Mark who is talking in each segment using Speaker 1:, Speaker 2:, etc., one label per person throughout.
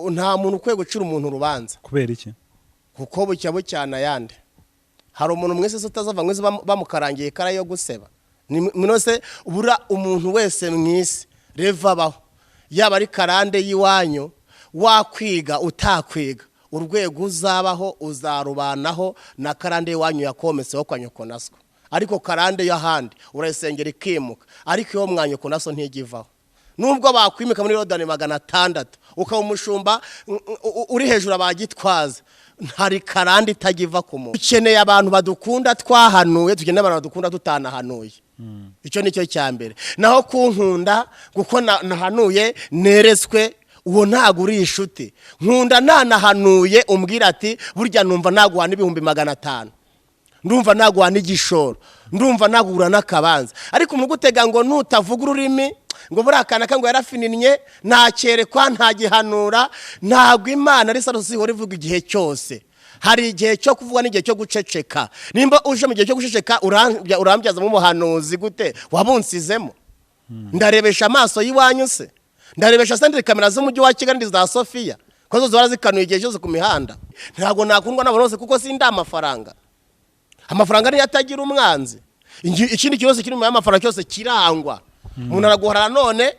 Speaker 1: Nta muntu ukwiye gucira umuntu urubanza.
Speaker 2: Kubera iki?
Speaker 1: Kuko bucya bucyana ayandi. Hari umuntu mwese se utazava mwese bamukarangiye ikara yo guseba? Ni munose ubura umuntu wese mu isi reva abaho, yaba ari karande y'iwanyu, wakwiga utakwiga, urwego uzabaho uzarubanaho na karande y'iwanyu yakometseho kwa nyoko na so. Ariko karande y'ahandi urayisengera ikimuka, ariko iyo mwa nyoko na so ntijya ivaho. Nubwo bakwimika muri Yorodani 600, ukaba umushumba uri hejuru abagitwaza, hari karande itajya iva ku muntu. Dukeneye abantu badukunda twahanuye, dukeneye abantu badukunda tutanahanuye. Icyo ni cyo cya mbere. Naho kunkunda kuko nahanuye neretswe, uwo ntabwo uri inshuti. Nkunda nanahanuye umbwira ati: "Burya numva naguha n'500,000, ndumva naguha n'igishoro, ndumva nagura n'akabanza." Ariko umuntu ugutega ngo nutavuga ururimi, ngo buriya kanaka ngo yarafininnye, ntakerekwa, ntagihanura. Ntabwo Imana ari sarusi ihora ivuga igihe cyose. Hari igihe cyo kuvuga n'igihe cyo guceceka. Nimba uje mu gihe cyo guceceka, urambyazamo umuhanuzi gute? Wabunsizemo ndarebesha amaso y'iwanyu se? Ndarebesha senderi kamera z'umujyi wa Kigali za Sofiya ko zo zihora zikanuye igihe cyose ku mihanda? Ntabwo nakundwa n'abantu bose kuko sindi amafaranga. Amafaranga niyo atagira umwanzi. Ikindi cyose kiri mu y'amafaranga cyose kirangwa. Umuntu araguharara none,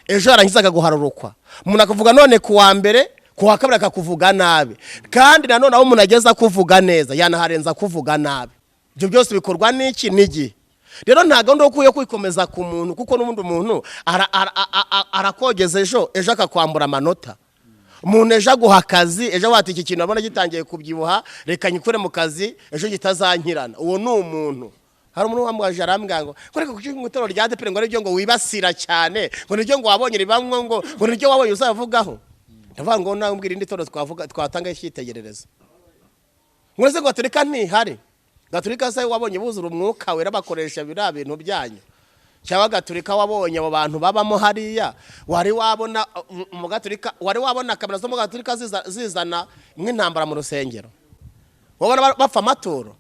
Speaker 1: ejo yarangiza akaguharurukwa. Umuntu akavuga none ku wa mbere, ku wa kabiri akakuvuga nabi. Kandi nanone aho umuntu ageze akuvuga neza, yanaharenza akuvuga nabi. Ibyo byose bikorwa n'iki? N'igihe. Rero nta gahunda yo kwikomeza ku muntu, kuko n'ubundi umuntu arakogeza ejo, ejo akakwambura amanota. Umuntu ejo aguha akazi, ejo wati: "Iki kintu abona gitangiye kubyibuha, reka nyikure mu kazi ejo kitazankirana." Uwo ni umuntu. Hari umuntu wamwaje arambwira ngo kureka kuki mu itorero rya ADEPR ngo aribyo ngo wibasira cyane, ngo niryo ngo wabonye ribamwo, ngo niryo wabonye uzavugaho. Ndavuga ngo nawe mbwira indi torero twavuga twatanga icyitegererezo. Ngo ese Gatolika ntihari? Gatolika se wabonye buzura umwuka wera, bakoresha biriya bintu byanyu? Cyangwa Gatolika wabonye abo bantu babamo hariya? Wari wabona mu Gatolika, wari wabona kamera zo mu Gatolika zizana nk'intambara mu rusengero? Wabona bapfa amaturo?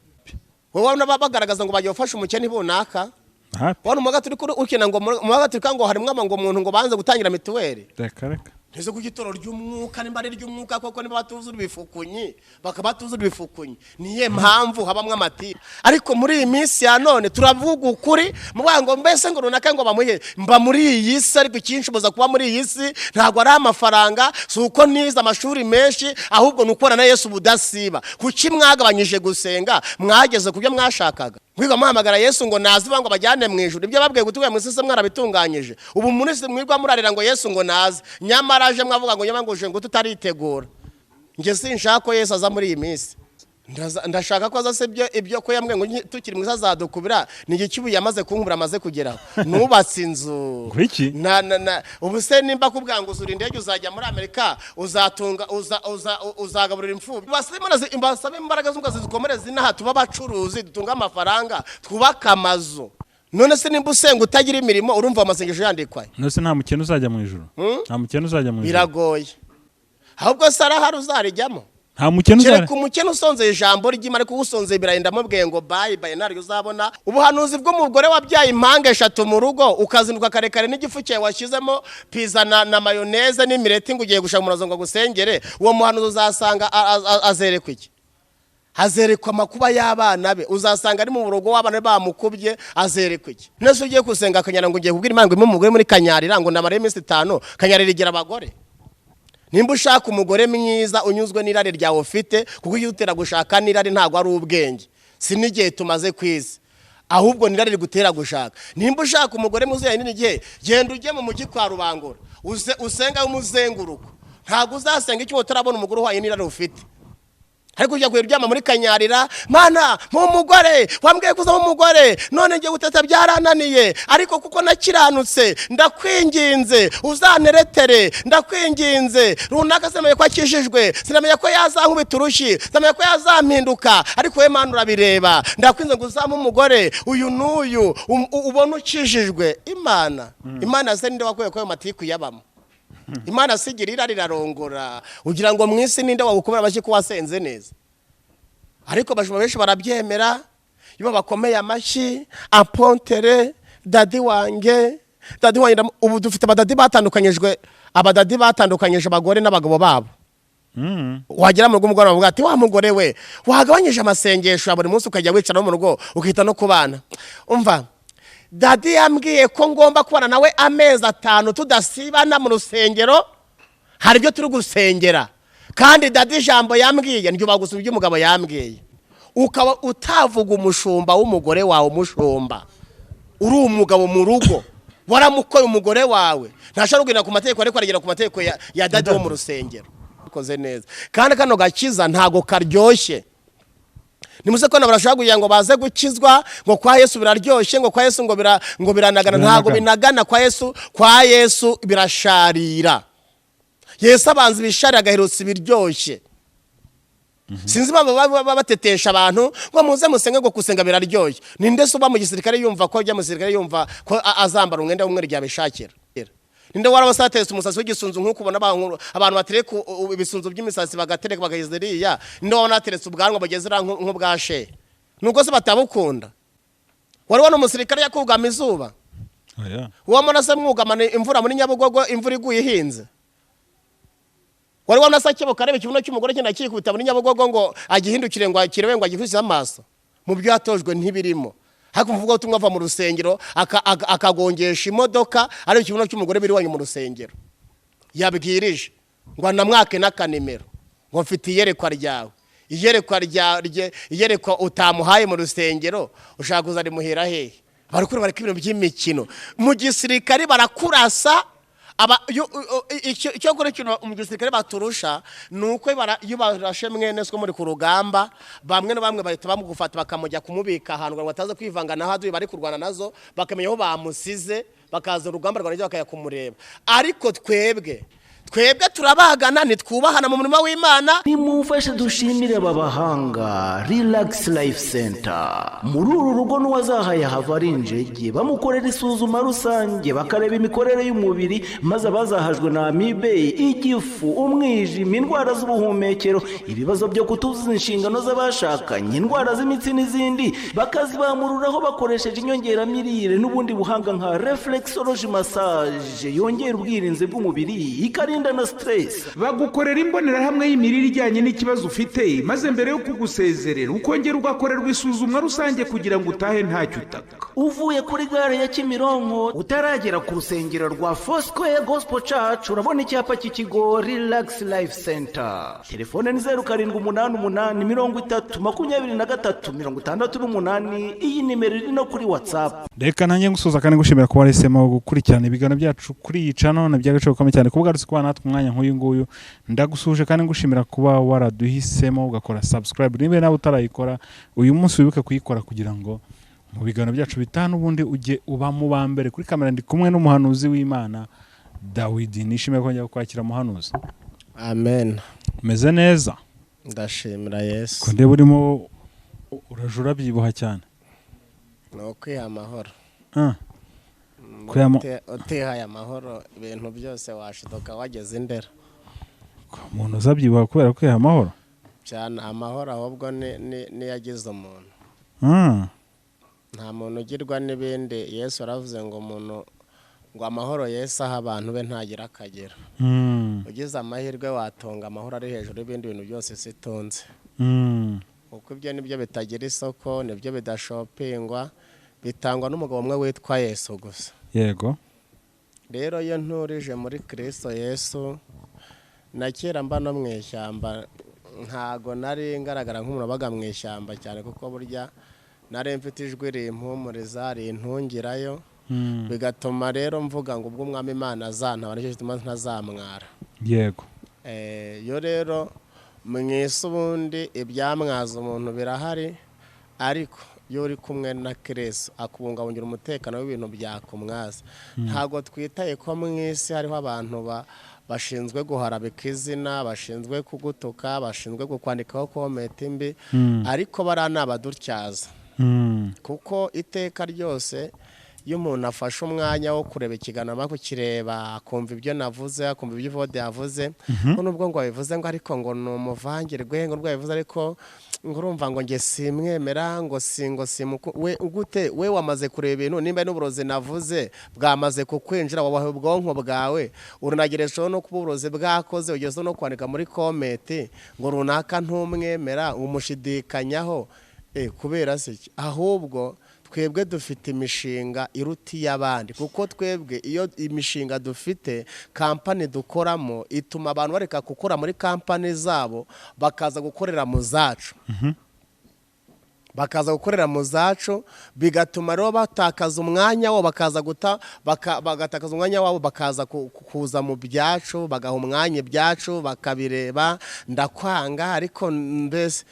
Speaker 1: Wabona bagaragaza ngo bagiye gufasha umukene runaka?
Speaker 2: Hapi.
Speaker 1: Wabona mu Gatolika ukina ngo mu Gatolika ngo harimo ngo umuntu ngo banze gutangira mituweli?
Speaker 2: Reka reka.
Speaker 1: Ntese kuko itorero ry'umwuka nimba ari iry'umwuka koko, niba batuzura ibifukunyi, bakaba batuzura ibifukunyi, niye mpamvu habamwo amatiku. Ariko muri iyi minsi ya none turavuga ukuri. Muvuga ngo mbese ngo runaka ngo bamuhe. Mba muri iyi si, ariko ikinshoboza kuba muri iyi si ntabwo ari amafaranga, si uko nize amashuri menshi, ahubwo ni ukubona na Yesu budasiba. Kuki mwagabanyije gusenga? Mwageze ku byo mwashakaga, mwiga muhamagara Yesu ngo naze ngo bajyane mu ijuru. Ibyo babwiye gutuye mu isi se mwarabitunganyije? Ubu muri si mwirwa murarira ngo Yesu ngo naze, nyamara aje mwavuga ngo nyamara ngo uje ngo tutaritegura. Njye sinshaka ko Yesu aza muri iyi minsi. Ndashaka ko aza se ibyo ko yambwiye ngo tukiri mwiza azadukubira? Ni igiki ubu yamaze kunkubura, amaze kugeraho? Nubatse inzu.
Speaker 2: Ngo iki?
Speaker 1: Na ubu se nimba kubwira ngo uzura indege, uzajya muri Amerika, uzatunga, uzagaburira imfubyi. Basabe imbaraga z'umukazi zikomereze inaha, tuba abacuruzi, dutunge amafaranga, twubake amazu. None se nimba usenga utagira imirimo, urumva amasengesho yandikwaye?
Speaker 2: None se nta mukene uzajya mu ijuru? Nta mukene uzajya mu ijuru?
Speaker 1: Biragoye. Ahubwo se arahari uzarijyamo?
Speaker 2: Nta mukene uzajya.
Speaker 1: Kereka umukene usonzeye ijambo ry'Imana, ariko usonzeye ibirayi, ndamubwiye ngo bye bye, ntaryo uzabona. Ubuhanuzi bw'umugore wabyaye impanga eshatu mu rugo, ukazinduka kare kare n'igifu cyawe washyizemo pizza na mayonnaise n'imireti, ngo ugiye gushaka umurozi ngo agusengere, uwo muhanuzi uzasanga azerekwa iki? Azerekwa amakuba y'abana be. Uzasanga ari mu rugo w'abana be bamukubye. Azerekwa iki? Nese ugiye gusenga Kanyarira ngo ugiye kubwira Imana ngo impe umugore muri Kanyarira, ngo ndamare iminsi 5? Kanyarira igira abagore. Nimba ushaka umugore mwiza unyuzwe n'irari ryawe ufite, kuko iyo utera gushaka n'irari ntabwo ari ubwenge, si n'igihe tumaze ku isi, ahubwo n'irari rigutera gushaka. Nimba ushaka umugore mwiza n'igihe, genda ujye mu mujyi kwa Rubangura, usenga umuzenguruko. Ntabwo uzasenga icyo utarabona umugore uhwanye n'irari ufite. Ariko ujya kuryama muri Kanyarira: "Mana, umugore wambwiye kuzamo umugore, none ngiye guteta byarananiye, ariko kuko nakiranutse ndakwinginze uzanteretere, ndakwinginze runaka. Sinamenye ko akijijwe, sinamenye ko yazankubita urushyi, sinamenye ko yazampinduka, ariko we Mana urabireba, ndakwinginze ngo uzampe umugore uyu n'uyu ubone ukijijwe." Imana se ninde wakwiye ko ayo matiku yabamo? Imana sigira irari, irarongora. Ugira ngo mu isi ninde wagukomera amashyi ko wasenze neza? Ariko abajura benshi barabyemera iyo bakomeye amashyi. Apôtre, daddy wanjye, daddy wanjye, ubu dufite abadaddy batandukanyijwe. Abadadi batandukanyije abagore n'abagabo babo. Wagera mu rugo umugore avuga ati wa mugore we wagabanyije amasengesho ya buri munsi ukajya wicara no mu rugo ukita no ku bana. Umva, dadi yambwiye ko ngomba kubana nawe amezi 5 tudasibana mu rusengero, hari ibyo turi gusengera. Kandi dadi ijambo yambwiye ndyuba gusa ibyo umugabo yambwiye. Ukaba utavuga umushumba w'umugore wawe, umushumba uri umugabo mu rugo waramukoye umugore wawe, ntashobora kugenda ku mategeko ariko aragera ku mategeko ya dadi wo mu rusengero. Koze neza. Kandi kano gakiza ntago karyoshye. Nimuse ko barashaka kugira ngo baze gukizwa ngo kwa Yesu biraryoshye, ngo kwa Yesu ngo biranagana. Ntago binagana kwa Yesu, kwa Yesu birasharira. Yesu abanza ibisharira agaherutsa ibiryoshye. Sinzi baba batetesha abantu ngo muze musenge ngo gusenga biraryoshye. Ninde se uba mu gisirikare yumva ko ajya mu gisirikare yumva ko azambara umwenda w'umweru igihe abishakira? Ninde warabasatetse umusatsi w'igisunzu nk'uko ubona abantu batereka ibisunzu by'imisatsi bagatereka bagaheza iriya? Ninde wabona ateretse ubwanwa bugeze iriya nk'ubwa she? Nuko se batabukunda? Wari wabona umusirikare yakugama izuba? Uwamona se mwugamana imvura muri Nyabugogo, imvura iguye ihinze? Wari wabona se akebuka areba ikibuno cy'umugore cyenda kikubita muri Nyabugogo ngo agihindukire ngo akirebe ngo agikubise amaso? Mu byo yatojwe ntibirimo. Ariko umuvuga ubutumwa ava mu rusengero akagongesha imodoka areba ikibuno cy'umugore biri wanyu mu rusengero yabwirije ngo anamwake n'akanimero ngo mfite iyerekwa ryawe, iyerekwa rye, iyerekwa utamuhaye mu rusengero ushaka kuzarimuhera hehe? Barakura bareka ibintu by'imikino mu gisirikare barakurasa. Icyo kora ikintu mu gisirikare baturusha nuko iyo barashe mwene so muri ku rugamba, bamwe na bamwe bahita bamugufata bakamujya kumubika ahantu ngo bataza kwivanga na haduye bari kurwana nazo, bakamenya aho bamusize, bakaza urugamba rwanjye bakajya kumureba. Ariko twebwe turabagana, ntitwubahana mu murimo w'Imana.
Speaker 3: Nimumfashe dushimire aba bahanga Relax Life Center. Muri uru rugo n'uwazahaye hava ari injege, bamukorera isuzuma rusange, bakareba imikorere y'umubiri, maze abazahajwe na amibe, igifu, umwijima, indwara z'ubuhumekero, ibibazo byo kutuzuza inshingano z'abashakanye, indwara z'imitsi n'izindi, bakazibamururaho bakoresheje inyongeramirire n'ubundi buhanga nka reflexology massage yongera ubwirinzi bw'umubiri, ikarinda na stress.
Speaker 4: Bagukorera imbonerahamwe y'imirire ijyanye n'ikibazo ufite, maze mbere yo kugusezerera ukongera ugakorerwa isuzumwa rusange kugira ngo utahe ntacyo utaka.
Speaker 3: Uvuye kuri gare ya Kimironko utaragera ku rusengero rwa Foursquare Gospel Church, urabona icyapa cy'ikigo Relax Life Center. Telefone ni 0788 30 23 68. Iyi nimero iri no kuri WhatsApp.
Speaker 2: Reka nanjye ngusuza kandi ngushimira kuba wahisemo gukurikirana ibiganiro byacu kuri iyi channel, na by'agaciro gakomeye cyane kuba ugarutse kuba natwe umwanya nk'uyu nguyu. Ndagusuje kandi ngushimira kuba waraduhisemo ugakora subscribe. Niba nawe utarayikora uyu munsi wibuke kuyikora kugira ngo mu biganiro byacu bitanu ubundi ujye uba mu ba mbere. Kuri kamera ndi kumwe n'umuhanuzi w'Imana Dawidi. Nishimiye kongera kwakira muhanuzi.
Speaker 1: Amen.
Speaker 2: Umeze neza?
Speaker 1: Ndashimira Yesu.
Speaker 2: Ko ndeba urimo urajura byibuha cyane.
Speaker 1: Ni ukwiha amahoro. Utihaye amahoro ibintu byose washiduka wageze indera.
Speaker 2: Umuntu uzabyibuha kubera kwiha amahoro?
Speaker 1: Cyane, amahoro ahubwo ni yagize umuntu. Nta muntu ugirwa n'ibindi. Yesu aravuze ngo umuntu ngo amahoro Yesu aha abantu be ntagira akagera. Ugize amahirwe watunga amahoro ari hejuru y'ibindi bintu byose situnze. Kuko ibyo nibyo bitagira isoko, nibyo bidashopingwa, bitangwa n'umugabo umwe witwa Yesu gusa.
Speaker 2: Yego.
Speaker 1: Rero iyo nturije muri Kristo Yesu, na kera mba no mu ishyamba ntago nari ngaragara nk'umuntu wabaga mu ishyamba cyane, kuko burya nari mfite ijwi rimpumuriza rintungirayo, bigatuma rero mvuga ngo ubwo Umwami Imana azantabara nicyo gituma ntazamwara.
Speaker 2: Yego.
Speaker 1: Yo rero mu isi ubundi ibyamwaza umuntu birahari, ariko iyo uri kumwe na Kristo akubungabungira umutekano w'ibintu byakumwaza. Ntago twitaye ko mu isi hariho abantu bashinzwe guharabika izina, bashinzwe kugutuka, bashinzwe kukwandikaho comment mbi, ariko bariya ni abadutyaza. Kuko iteka ryose Iyo umuntu afashe umwanya wo kureba ikiganiro, amara kukireba akumva ibyo navuze, akumva ibyo Evode yavuze, ngo nubwo ngo wabivuze ngo ariko ngo ni umuvangirwe, ngo nubwo yabivuze ariko ngo urumva ngo njye simwemera, ngo si ngo simuku we gute. We wamaze kureba ibintu, nimba n'uburozi navuze bwamaze kukwinjira, wabaha ubwonko bwawe, urunagereshaho no kuba uburozi bwakoze, ugezeho no kwandika muri comment ngo runaka ntumwemera, umushidikanyaho. Kubera se iki? Ahubwo twebwe dufite imishinga iruta iy'abandi, kuko twebwe iyo imishinga dufite, kampani dukoramo ituma abantu bareka gukora muri kampani zabo bakaza gukorera mu zacu, bakaza gukorera mu zacu, bigatuma rero batakaza umwanya wabo, bakaza guta bagatakaza umwanya wabo, bakaza kuza mu byacu, bagaha umwanya ibyacu bakabireba. Ndakwanga, ariko mbese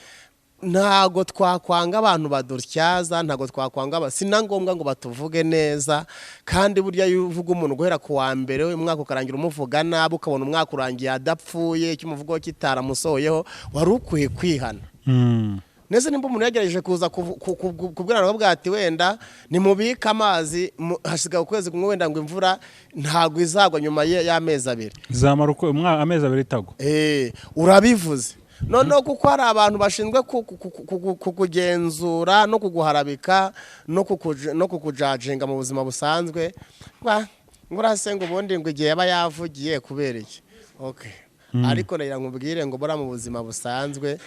Speaker 1: ntago twakwanga abantu badutyaza, ntago twakwanga si na ngombwa ngo batuvuge neza. Kandi burya iyo uvuga umuntu guhera ku wa mbere umwaka ukarangira umuvuga nabi, ukabona umwaka urangiye adapfuye, icyo umuvugaho kitaramusohoyeho, wari ukwiye kwihana. Nese nimba umuntu yagerageje kuza kubwira abantu ati wenda nimubike amazi, hasigaye ukwezi kumwe, wenda ngo imvura ntago izagwa nyuma y'amezi 2,
Speaker 2: Izamara uko amezi 2 itagwa.
Speaker 1: Urabivuze noneho kuko hari abantu bashinzwe kukugenzura no kuguharabika no kukujajinga mu buzima busanzwe, ngo urasenga ubundi ngo igihe yaba yavugiye kubera iki. Okay. Ariko nagira nkubwire ngo bora mu buzima busanzwe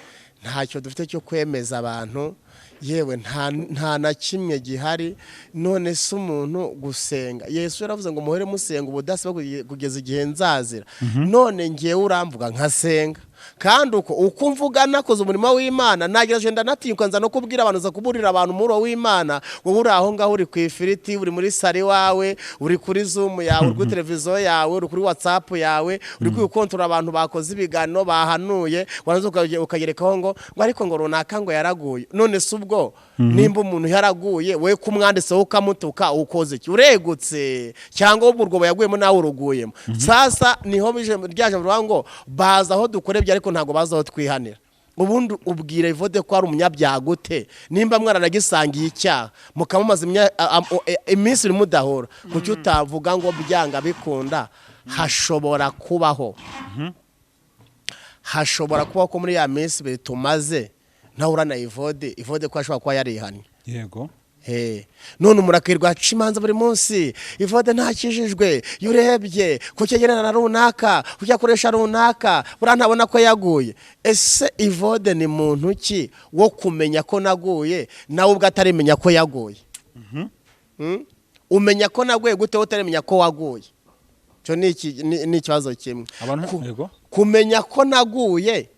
Speaker 1: ntacyo dufite cyo kwemeza abantu, yewe nta na kimwe gihari. None se umuntu gusenga, Yesu yaravuze ngo muhere musenga ubudasiba kugeza igihe nzazira. None ngewe uramvuga nkasenga, kandi uko mvuga nakoze umurimo w'Imana, nagerageje ndanatinyuka nza no kubwira abantu, nza kuburira abantu umuro w'Imana. Wowe uri aho ngaho, uri ku ifiriti, uri muri sari wawe, uri kuri Zoom yawe, uri kuri televiziyo yawe, uri kuri WhatsApp yawe, uri kwikontorora abantu bakoze ibiganiro bahanuye, warangiza ukagerekaho ngo ariko ngo runaka ngo yaraguye. None se ubwo nimba umuntu yaraguye, we kumwanditseho ukamutuka, ukoze iki? Uregutse cyangwa ubwo urwobo yaguyemo nawe uruguyemo? Sasa niho bije ryaje bivuga ngo baza aho dukore ibyo, ariko ntabwo baza aho twihanira. Ubundi ubwira Evode ko ari umunyabyaha gute nimba mwaranagisangiye icyaha, mukamumaza iminsi iri mudahura? Kuki utavuga ngo byanga bikunda hashobora kubaho, hashobora kubaho ko muri ya minsi ibiri tumaze ntahura na Evode, Evode ko ashobora kuba yarihannye? None umurakirwa aca imanza buri munsi, Evode ntakijijwe, iyo urebye kuki agerana na runaka, kuki akoresha runaka, buriya ntabona ko yaguye. Ese Evode ni muntu ki wo kumenya ko naguye, nawe ubwo atarimenya ko yaguye? Umenya ko naguye gute utarimenya ko waguye? Cyo ni ikibazo kimwe.
Speaker 2: Abantu yego.
Speaker 1: Kumenya ko naguye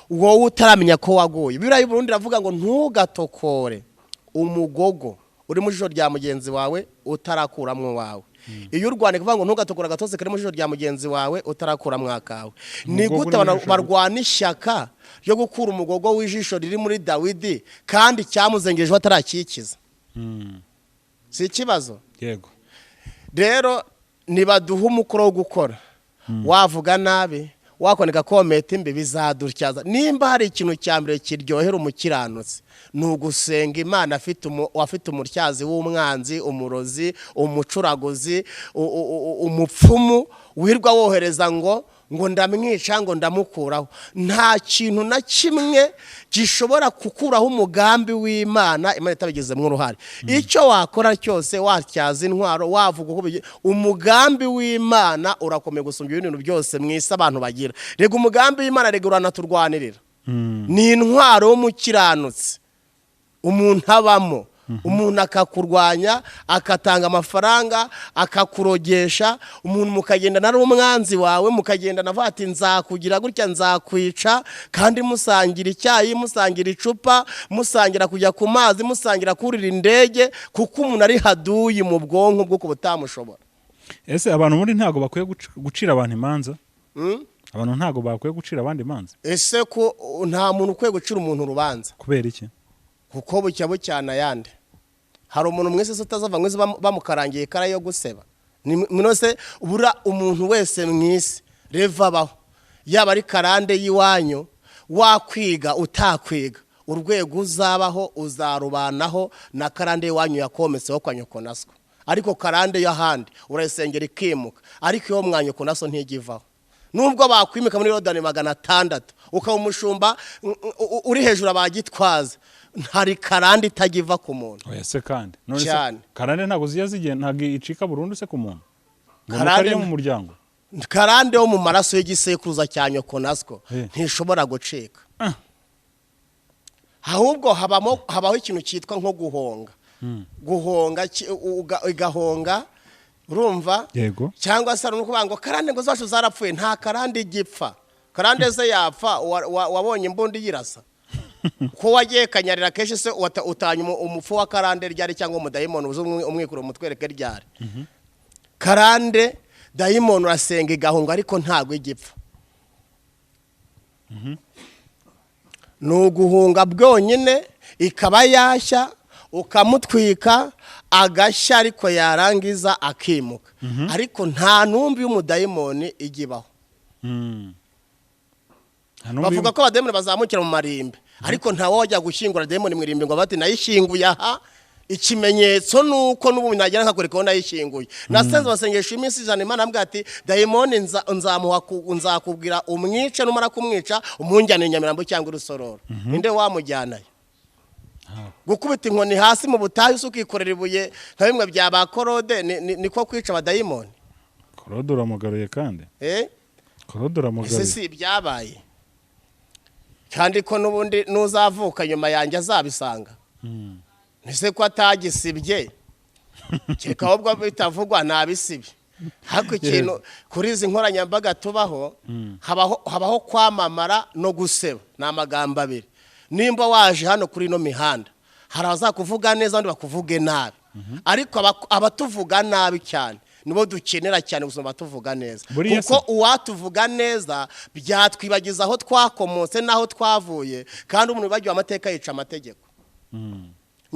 Speaker 1: wowe utaramenya ko waguye. Bibiliya y'u Burundi iravuga ngo ntugatokore umugogo uri mu jisho rya mugenzi wawe utarakuramwo wawe. Iyo urwana kuvuga ngo ntugatokore agatose kari mu jisho rya mugenzi wawe utarakuramwo akawe. Ni
Speaker 2: Umugogo
Speaker 1: gute
Speaker 2: uri mu
Speaker 1: abantu
Speaker 2: jisho
Speaker 1: barwana ishyaka ryo gukura umugogo w'ijisho riri muri Dawidi kandi cyamuzengereje batarakikiza? Si ikibazo?
Speaker 2: Yego.
Speaker 1: Rero nibaduha umukoro wo gukora, wavuga nabi, wakwandika comment mbi, bizadutyaza. Nimba hari ikintu cya mbere kiryohera umukiranutsi ni ugusenga Imana afite umutyazi w'umwanzi, umurozi, umucuraguzi, umupfumu wirwa wohereza ngo ndamwica, ngo ndamukuraho. Nta kintu na kimwe gishobora gukuraho umugambi w'Imana Imana itabigizemo uruhare. Icyo wakora cyose, watyaza intwaro, wavuga uko umugambi w'Imana urakomeye gusumbya ibindi bintu byose mu isi abantu bagira. Rega umugambi w'Imana, rega uranaturwanirira. Ni intwaro y'umukiranutsi umuntu abamo. Umuntu akakurwanya, akatanga amafaranga, akakurogesha, umuntu mukagenda ari umwanzi wawe, mukagenda avuga ati nzakugira gutya, nzakwica, kandi musangira icyayi, musangira icupa, musangira kujya ku mazi, musangira kurira indege, kuko umuntu ari haduyi mu bwonko bw'uko butamushobora.
Speaker 2: Ese abantu muri ntago bakwiye gucira abantu imanza? Abantu ntago bakwiye gucira abandi imanza?
Speaker 1: Ese ko nta muntu ukwiye gucira umuntu urubanza?
Speaker 2: Kubera iki?
Speaker 1: Kuko bucya bucyana yande. Hari umuntu mwese se utazava mwese bamukarangiye ikara yo guseba? Nose bura umuntu wese mwisi reva abaho, yaba ari karande y'iwanyu, wakwiga utakwiga, urwego uzabaho uzarubanaho na karande y'iwanyu yakometseho kwa nyoko na so. Ariko karande y'ahandi urayisengera ikimuka, ariko iyo mwanyoko naso ntijya ivaho. Nubwo bakwimika muri Yorodani 600 ukaba umushumba uri hejuru abagitwaza, hari karande itajya iva ku muntu.
Speaker 2: Oya se kandi, none se
Speaker 1: Cyane.
Speaker 2: karande ntabwo zijya zigenda, ntabwo icika burundu se ku muntu ngo nuko
Speaker 1: Karande
Speaker 2: ari iyo mu muryango?
Speaker 1: Karande yo mu maraso y'igisekuruza cya nyoko naswo ntishobora gucika. Ahubwo habaho ikintu cyitwa nko guhonga, guhonga igahonga, urumva?
Speaker 2: Yego.
Speaker 1: Cyangwa se hari ukuvuga ngo karande ngo zacu zarapfuye. Nta karande igipfa. Karande ze yapfa wabonye imbunda yirasa ko wagiye kanyarira kenshi se, utanya umupfu wa karande ryari, cyangwa umudayimoni uzi umwikuro umutwereke ryari? Karande, dayimoni urasenga igahunga, ariko ntabwo igipfa. Ni uguhunga bwonyine, ikaba yashya ukamutwika agashya, ariko yarangiza akimuka. Ariko nta ntumbi y'umudayimoni ijya ibaho.
Speaker 2: Nta n'umwe.
Speaker 1: Bavuga ko abadayimoni bazamukira mu marimbi, ariko ntawe wajya gushyingura dayimoni mu irimbi ngo bati nayishyinguye aha. Ikimenyetso ni uko n'ubu nagera nkakwereka ko nayishyinguye. Nasenze basengesha iminsi 100, Imana ambwira ati dayimoni nzakubwira umwice, numara kumwica umunjyane i Nyamirambo cyangwa i Rusororo. Ninde wamujyanayo? Gukubita inkoni hasi mu butayu se ukikorera ibuye nka bimwe bya ba Korode, niko kwica abadayimoni?
Speaker 2: Korode uramugaruye kandi.
Speaker 1: Eh?
Speaker 2: Korode
Speaker 1: Ese
Speaker 2: uramugaruye.
Speaker 1: si ibyabaye kandi ko n'ubundi n'uzavuka nyuma yanjye azabisanga? Ese ko atagisibye, kereka ahubwo bitavugwa ntabisibye. Ariko ikintu kuri izi nkoranyambaga tubaho, habaho kwamamara no guseba, ni amagambo abiri. Nimba waje hano kuri ino mihanda, hari abazakuvuga neza, abandi bakuvuge nabi. Ariko abatuvuga nabi cyane nibo dukenera cyane gusoma abatuvuga neza,
Speaker 2: Buriya se-
Speaker 1: kuko uwatuvuga neza byatwibagiza aho twakomotse n'aho twavuye. Kandi umuntu wibagiwe amateka yica amategeko.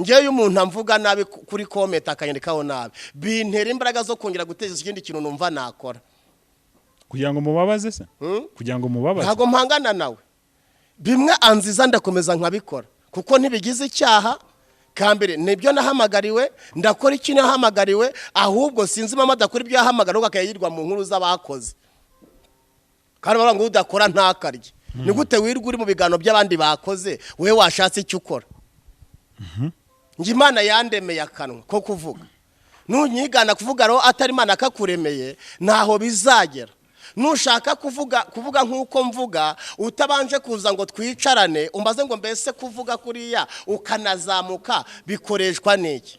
Speaker 1: Ngewe iyo umuntu amvuga nabi kuri comment akanyandikaho nabi, bintera imbaraga zo kongera gutekereza ikindi kintu numva nakora.
Speaker 2: Kugira ngo mubabaze se? Kugira ngo mubabaze?
Speaker 1: Ntabwo mpangana nawe. Bimwe anziza ndakomeza nkabikora kuko ntibigize icyaha. Kambere nibyo nahamagariwe, ndakora icyo nahamagariwe. Ahubwo sinzi mama adakora ibyo yahamagariwe, ahubwo akayirwa mu nkuru z'abakoze. Kandi baravuga ngo udakora ntakarye. Ni gute wirwa uri mu biganiro by'abandi bakoze, wowe washatse icyo ukora? Njye Imana yandemeye akanwa ko kuvuga. Nunyigana kuvuga rero atari Imana akakuremeye, ntaho bizagera. Nushaka kuvuga nk'uko mvuga, utabanje kuza ngo twicarane umbaze ngo mbese kuvuga kuriya ukanazamuka bikoreshwa n'iki?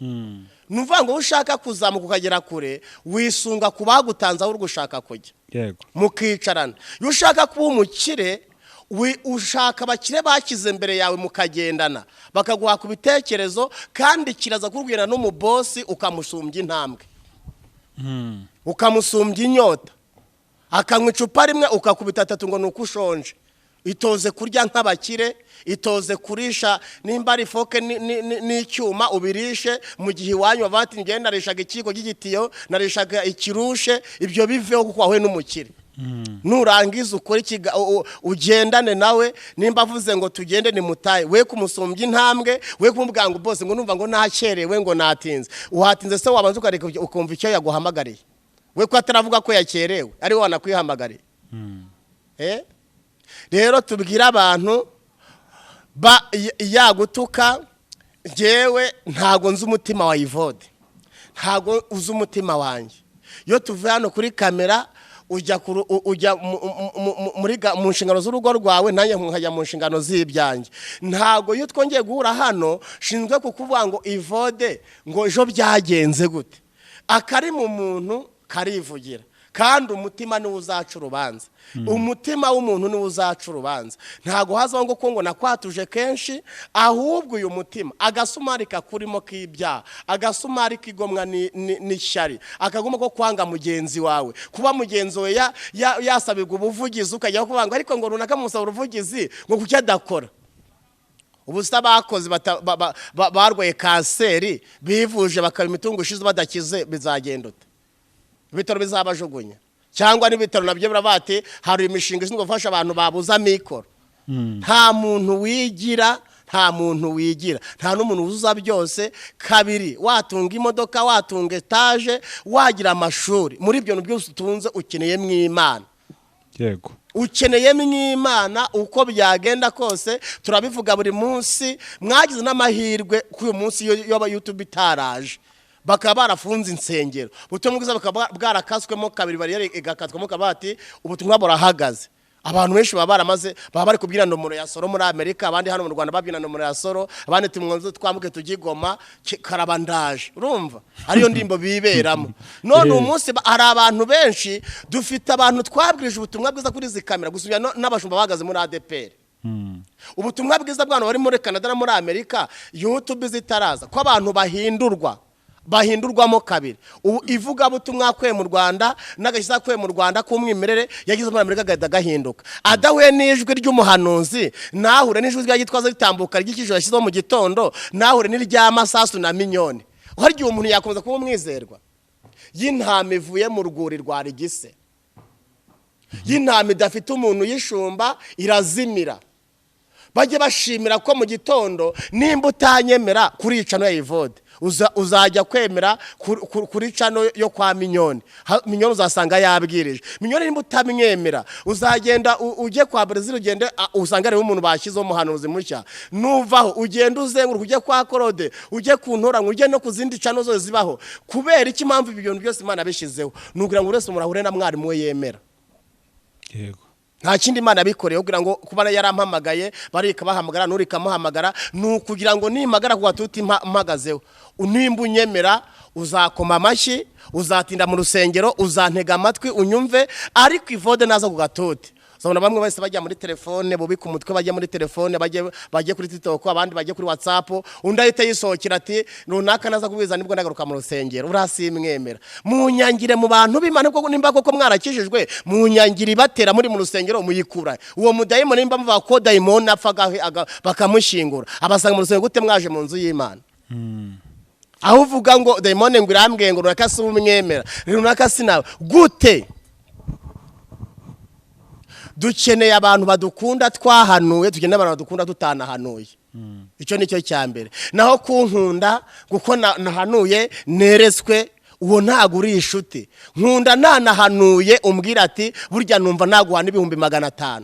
Speaker 1: Ni ukuvuga ngo ushaka kuzamuka ukagera kure, wisunga ku bagutanze aho uri gushaka kujya, mukicarana. Iyo ushaka kuba umukire, ushaka abakire bakize mbere yawe, mukagendana, bakaguha ku bitekerezo. Kandi kiraza kukubwira n'umubosi ukamusumbya intambwe, ukamusumbya inyota, akanywa icupa rimwe ukakubita atatu ngo ni uko ushonje. Itoze kurya nk'abakire, itoze kurisha nimba ari fork n'icyuma ubirishe, mu gihe iwanyu bavuga ati njyewe narishaga ikiyiko cy'igitiyo, narishaga ikirushe. Ibyo biveho kuko wahuye n'umukire. Nurangiza ukore ugendane nawe. Nimba avuze ngo tugende nimutaye, we kumusumbya intambwe, we kumubwira ngo bose ngo numva ngo nakerewe, ngo natinze. Uhatinze se wabanza ukareka ukumva icyo yaguhamagariye? We ko ataravuga ko yakerewe, ari we wanakwihamagariye? Rero tubwire abantu ba yagutuka, njyewe ntago nzi umutima wa Ivode, ntago uzi umutima wanjye. Iyo tuvuye hano kuri kamera, ujya ujya mu nshingano z'urugo rwawe, nanjye nkajya mu nshingano z'ibyanjye. Ntago iyo twongeye guhura hano shinzwe kukuvuga ngo Ivode ngo ejo byagenze gute. Akari mu muntu karivugira, kandi umutima niwo uzaca urubanza. Umutima w'umuntu niwo uzaca urubanza. Ntago hazaho ngo ko ngo nakwatuje kenshi. Ahubwo uyu mutima, agasumari kakurimo k'ibyaha, agasumari k'igomwa n'ishyari, akaguma ko kwanga mugenzi wawe, kuba mugenzi wawe yasabirwa ubuvugizi ukajya kuvuga ngo ariko ngo runaka musaba ubuvugizi ngo kuki adakora. Ubu se abakozi barwaye kanseri bivuje bakaba imitungo ishize badakize, bizagenda ute? Ibitaro bizabajugunya, cyangwa n'ibitaro nabyo biravuga ati hari imishinga ishinzwe gufasha abantu babuze amikoro. Nta muntu wigira. Nta muntu wigira, nta n'umuntu wuzuza byose. Kabiri, watunga imodoka, watunga etaje, wagira amashuri, muri ibyo bintu byose utunze ukeneyemo Imana. Ukeneyemo Imana uko byagenda kose. Turabivuga buri munsi. Mwagize n'amahirwe ko uyu munsi iyo YouTube itaraje, bakaba barafunze insengero, ubutumwa bwiza bukaba bwarakaswemo kabiri, bariyeri igakatwamo kabiri, bati ubutumwa burahagaze. Abantu benshi baba baramaze, baba bari kubyina nomero ya soro muri Amerika, abandi hano mu Rwanda babyina nomero ya soro, abandi tumwanze twambuke tujye i Goma, karabandaje. Urumva ariyo ndimbo biberamo. None uyu munsi hari abantu benshi, dufite abantu twabwirije ubutumwa bwiza kuri izi kamera gusubira n'abashumba bahagaze muri ADEPR. Ubutumwa bwiza bw'abantu bari muri Canada no muri Amerika, YouTube zitaraza, ko abantu bahindurwa, bahindurwamo kabiri. Ubu ivugabutumwa akuye mu Rwanda n'agakiza akuye mu Rwanda k'umwimerere yagize muri Amerika agahita gahinduka, adahuye n'ijwi ry'umuhanuzi, nahure n'ijwi rya Gitwaza ritambuka ry'ikijoro yashyizeho mu gitondo, nahure n'irya Masasu na Minyoni. Hari igihe umuntu yakomeza kuba umwizerwa y'intama ivuye mu rwuri rwa rigise, y'intama idafite umuntu uyishumba, irazimira. Bajye bashimira ko mu gitondo, nimba utanyemera kuri channel ya Evode, uzajya kwemera kuri channel yo kwa Minyoni. Minyoni uzasanga yabwirije. Minyoni nimba utamwemera, uzagenda ujye kwa Brazil, ugende usanga ariwe umuntu bashyizeho umuhanuzi mushya. Nuvaho ugende uzenguruka ujye kwa Korode, ujye ku Ntoranywa, ujye no ku zindi channel zose zibaho. Kubera iki? Impamvu ibi bintu byose Imana yabishyizeho ni ukugira ngo buri wese umuntu ahure na mwarimu we yemera. Nta kindi Imana yabikoreye kugira ngo kuba yarampamagaye, barika bahamagara, nurikamuhamagara, ni ukugira ngo nimagara ku gatuti mpagazeho, nimba unyemera uzakoma amashyi, uzatinda mu rusengero, uzantega amatwi unyumve. Ariko Ivode naza ku gatuti, uzabona bamwe bose bajya muri telefone, bubika umutwe, bajya muri telefone, bajye kuri TikTok, abandi bajye kuri WhatsApp, undi ahita yisohokera ati runaka naza kubwiza nibwo ndagaruka mu rusengero, urasimwemera. Munyangire mu bantu b'Imana, kuko nimba koko mwarakijijwe, munyangire ibatera muri mu rusengero muyikura uwo mudayimoni. Nimba muvuga ko dayimoni apfa bakamushyingura, abasanga mu rusengero gute mwaje mu nzu y'Imana? Aho uvuga ngo dayimoni ngo irambwiye ngo runaka si umwemera, runaka si nawe gute? Dukeneye abantu badukunda twahanuye, dukeneye abantu badukunda tutanahanuye. Icyo ni cyo cya mbere. Naho kunkunda kuko nahanuye neretswe, uwo ntabwo uri inshuti. Nkunda nanahanuye umbwira ati burya numva naguha n'500,000,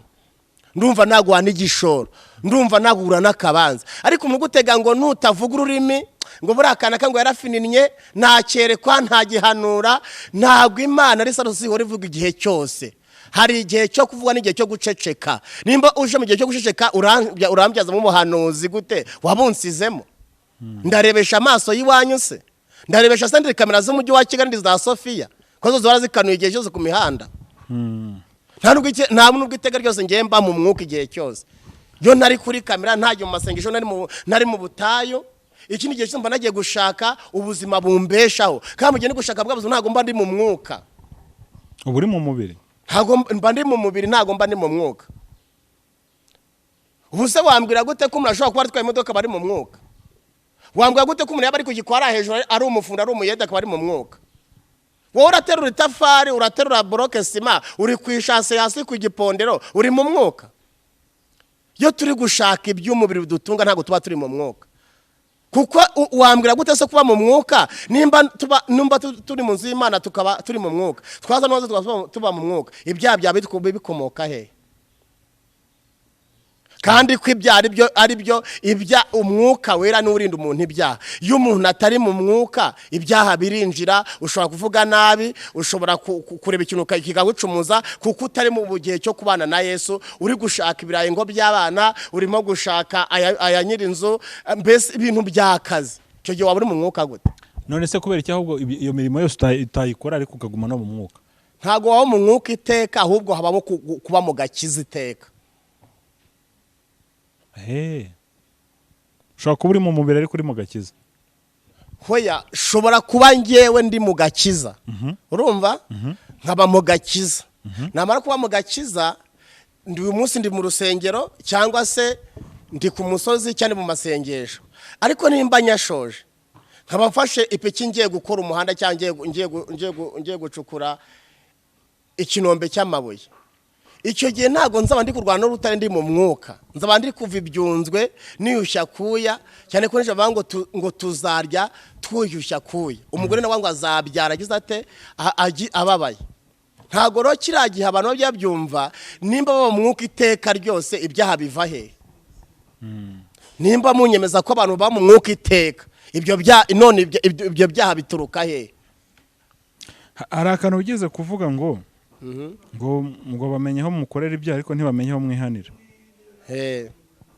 Speaker 1: ndumva naguha n'igishoro, ndumva nagura n'akabanza. Ariko umuntu ugutega ngo nutavuga ururimi, ngo buriya kanaka ngo yarafininnye, ntakerekwa, ntagihanura. Ntabwo Imana ari sarusi ihora ivuga igihe cyose. Hari igihe cyo kuvuga n'igihe cyo guceceka. Nimba uje mu gihe cyo guceceka, urambyazamo umuhanuzi gute? Wabunsizemo ndarebesha amaso y'iwanyu se? Ndarebesha se kamera z'umujyi wa Kigali za Sofiya, ko zo zihora zikanuye igihe cyose ku mihanda? Nta nubwo iteka ryose ngiye mba mu mwuka igihe cyose. Iyo ntari kuri kamera, ntajya mu masengesho, nari mu butayu. Ikindi gihe cyose mba nagiye gushaka ubuzima bumbeshaho, kandi mu gihe ndi gushaka bwa buzima ntabwo mba ndi mu mwuka.
Speaker 2: Uba uri mu mubiri.
Speaker 1: Ntabwo mba ndi mu mubiri, ntabwo mba ndi mu mwuka. Ubu se wambwira gute ko umuntu ashobora kuba atwaye imodoka bari mu mwuka? Wambwira gute ko umuntu yaba ari ku gikwara hejuru, ari umufundi, ari umuyede, akaba ari mu mwuka? Wowe uraterura itafari, uraterura boroke sima, uri ku ishase hasi ku gipondero, uri mu mwuka? Iyo turi gushaka iby'umubiri bidutunga ntabwo tuba turi mu mwuka. Kuko wambwira gute se kuba mu mwuka, nimba turi mu nzu y'Imana tukaba turi mu mwuka, twaza n'uwaza tukaba tuba mu mwuka, ibyaha byaba bikomoka he? Kandi ko ibyaha ari byo ibya umwuka wera niwe urinda umuntu ibyaha. Iyo umuntu atari mu mwuka, ibyaha birinjira. Ushobora kuvuga nabi, ushobora kureba ikintu kikagucumuza, kuko utari mu gihe cyo kubana na Yesu. Uri gushaka ibirayi ngo by'abana, urimo gushaka aya nyir'inzu, mbese ibintu by'akazi. Icyo gihe waba uri mu mwuka gute?
Speaker 2: None se kubera iki ahubwo iyo mirimo yose utayikora ariko ukaguma no mu mwuka?
Speaker 1: Ntabwo waba mu mwuka iteka, ahubwo habamo kuba mu gakiza iteka.
Speaker 2: Ushobora kuba uri mu mubiri ariko uri mu gakiza.
Speaker 1: Hoya, shobora kuba ngewe ndi mu gakiza, urumva, nkaba mu gakiza. Namara kuba mu gakiza, ndi uyu munsi ndi mu rusengero cyangwa se ndi ku musozi cyangwa mu masengesho, ariko nimba nyashoje nkaba mfashe ipiki ngiye gukora umuhanda cyangwa ngiye gucukura ikinombe cy'amabuye. Icyo gihe ntabwo nzaba ndi kurwana n'urutare ndi mu mwuka, nzaba ndi kuva ibyunzwe niyushya kuya, cyane ko nijoro bavuga ngo tuzarya twiyushya kuya. Umugore nawe ngo azabyara agize ate? Ababaye. Ntabwo rero kiriya gihe abantu bajya babyumva. Nimba baba mu mwuka iteka ryose, ibyaha biva he? Nimba munyemeza ko abantu baba mu mwuka iteka, ibyo bya none ibyo byaha bituruka he?
Speaker 2: Hari akantu ugeze kuvuga ngo bamenye aho mukorera ibyaha, ariko ntibamenye aho mwihanira.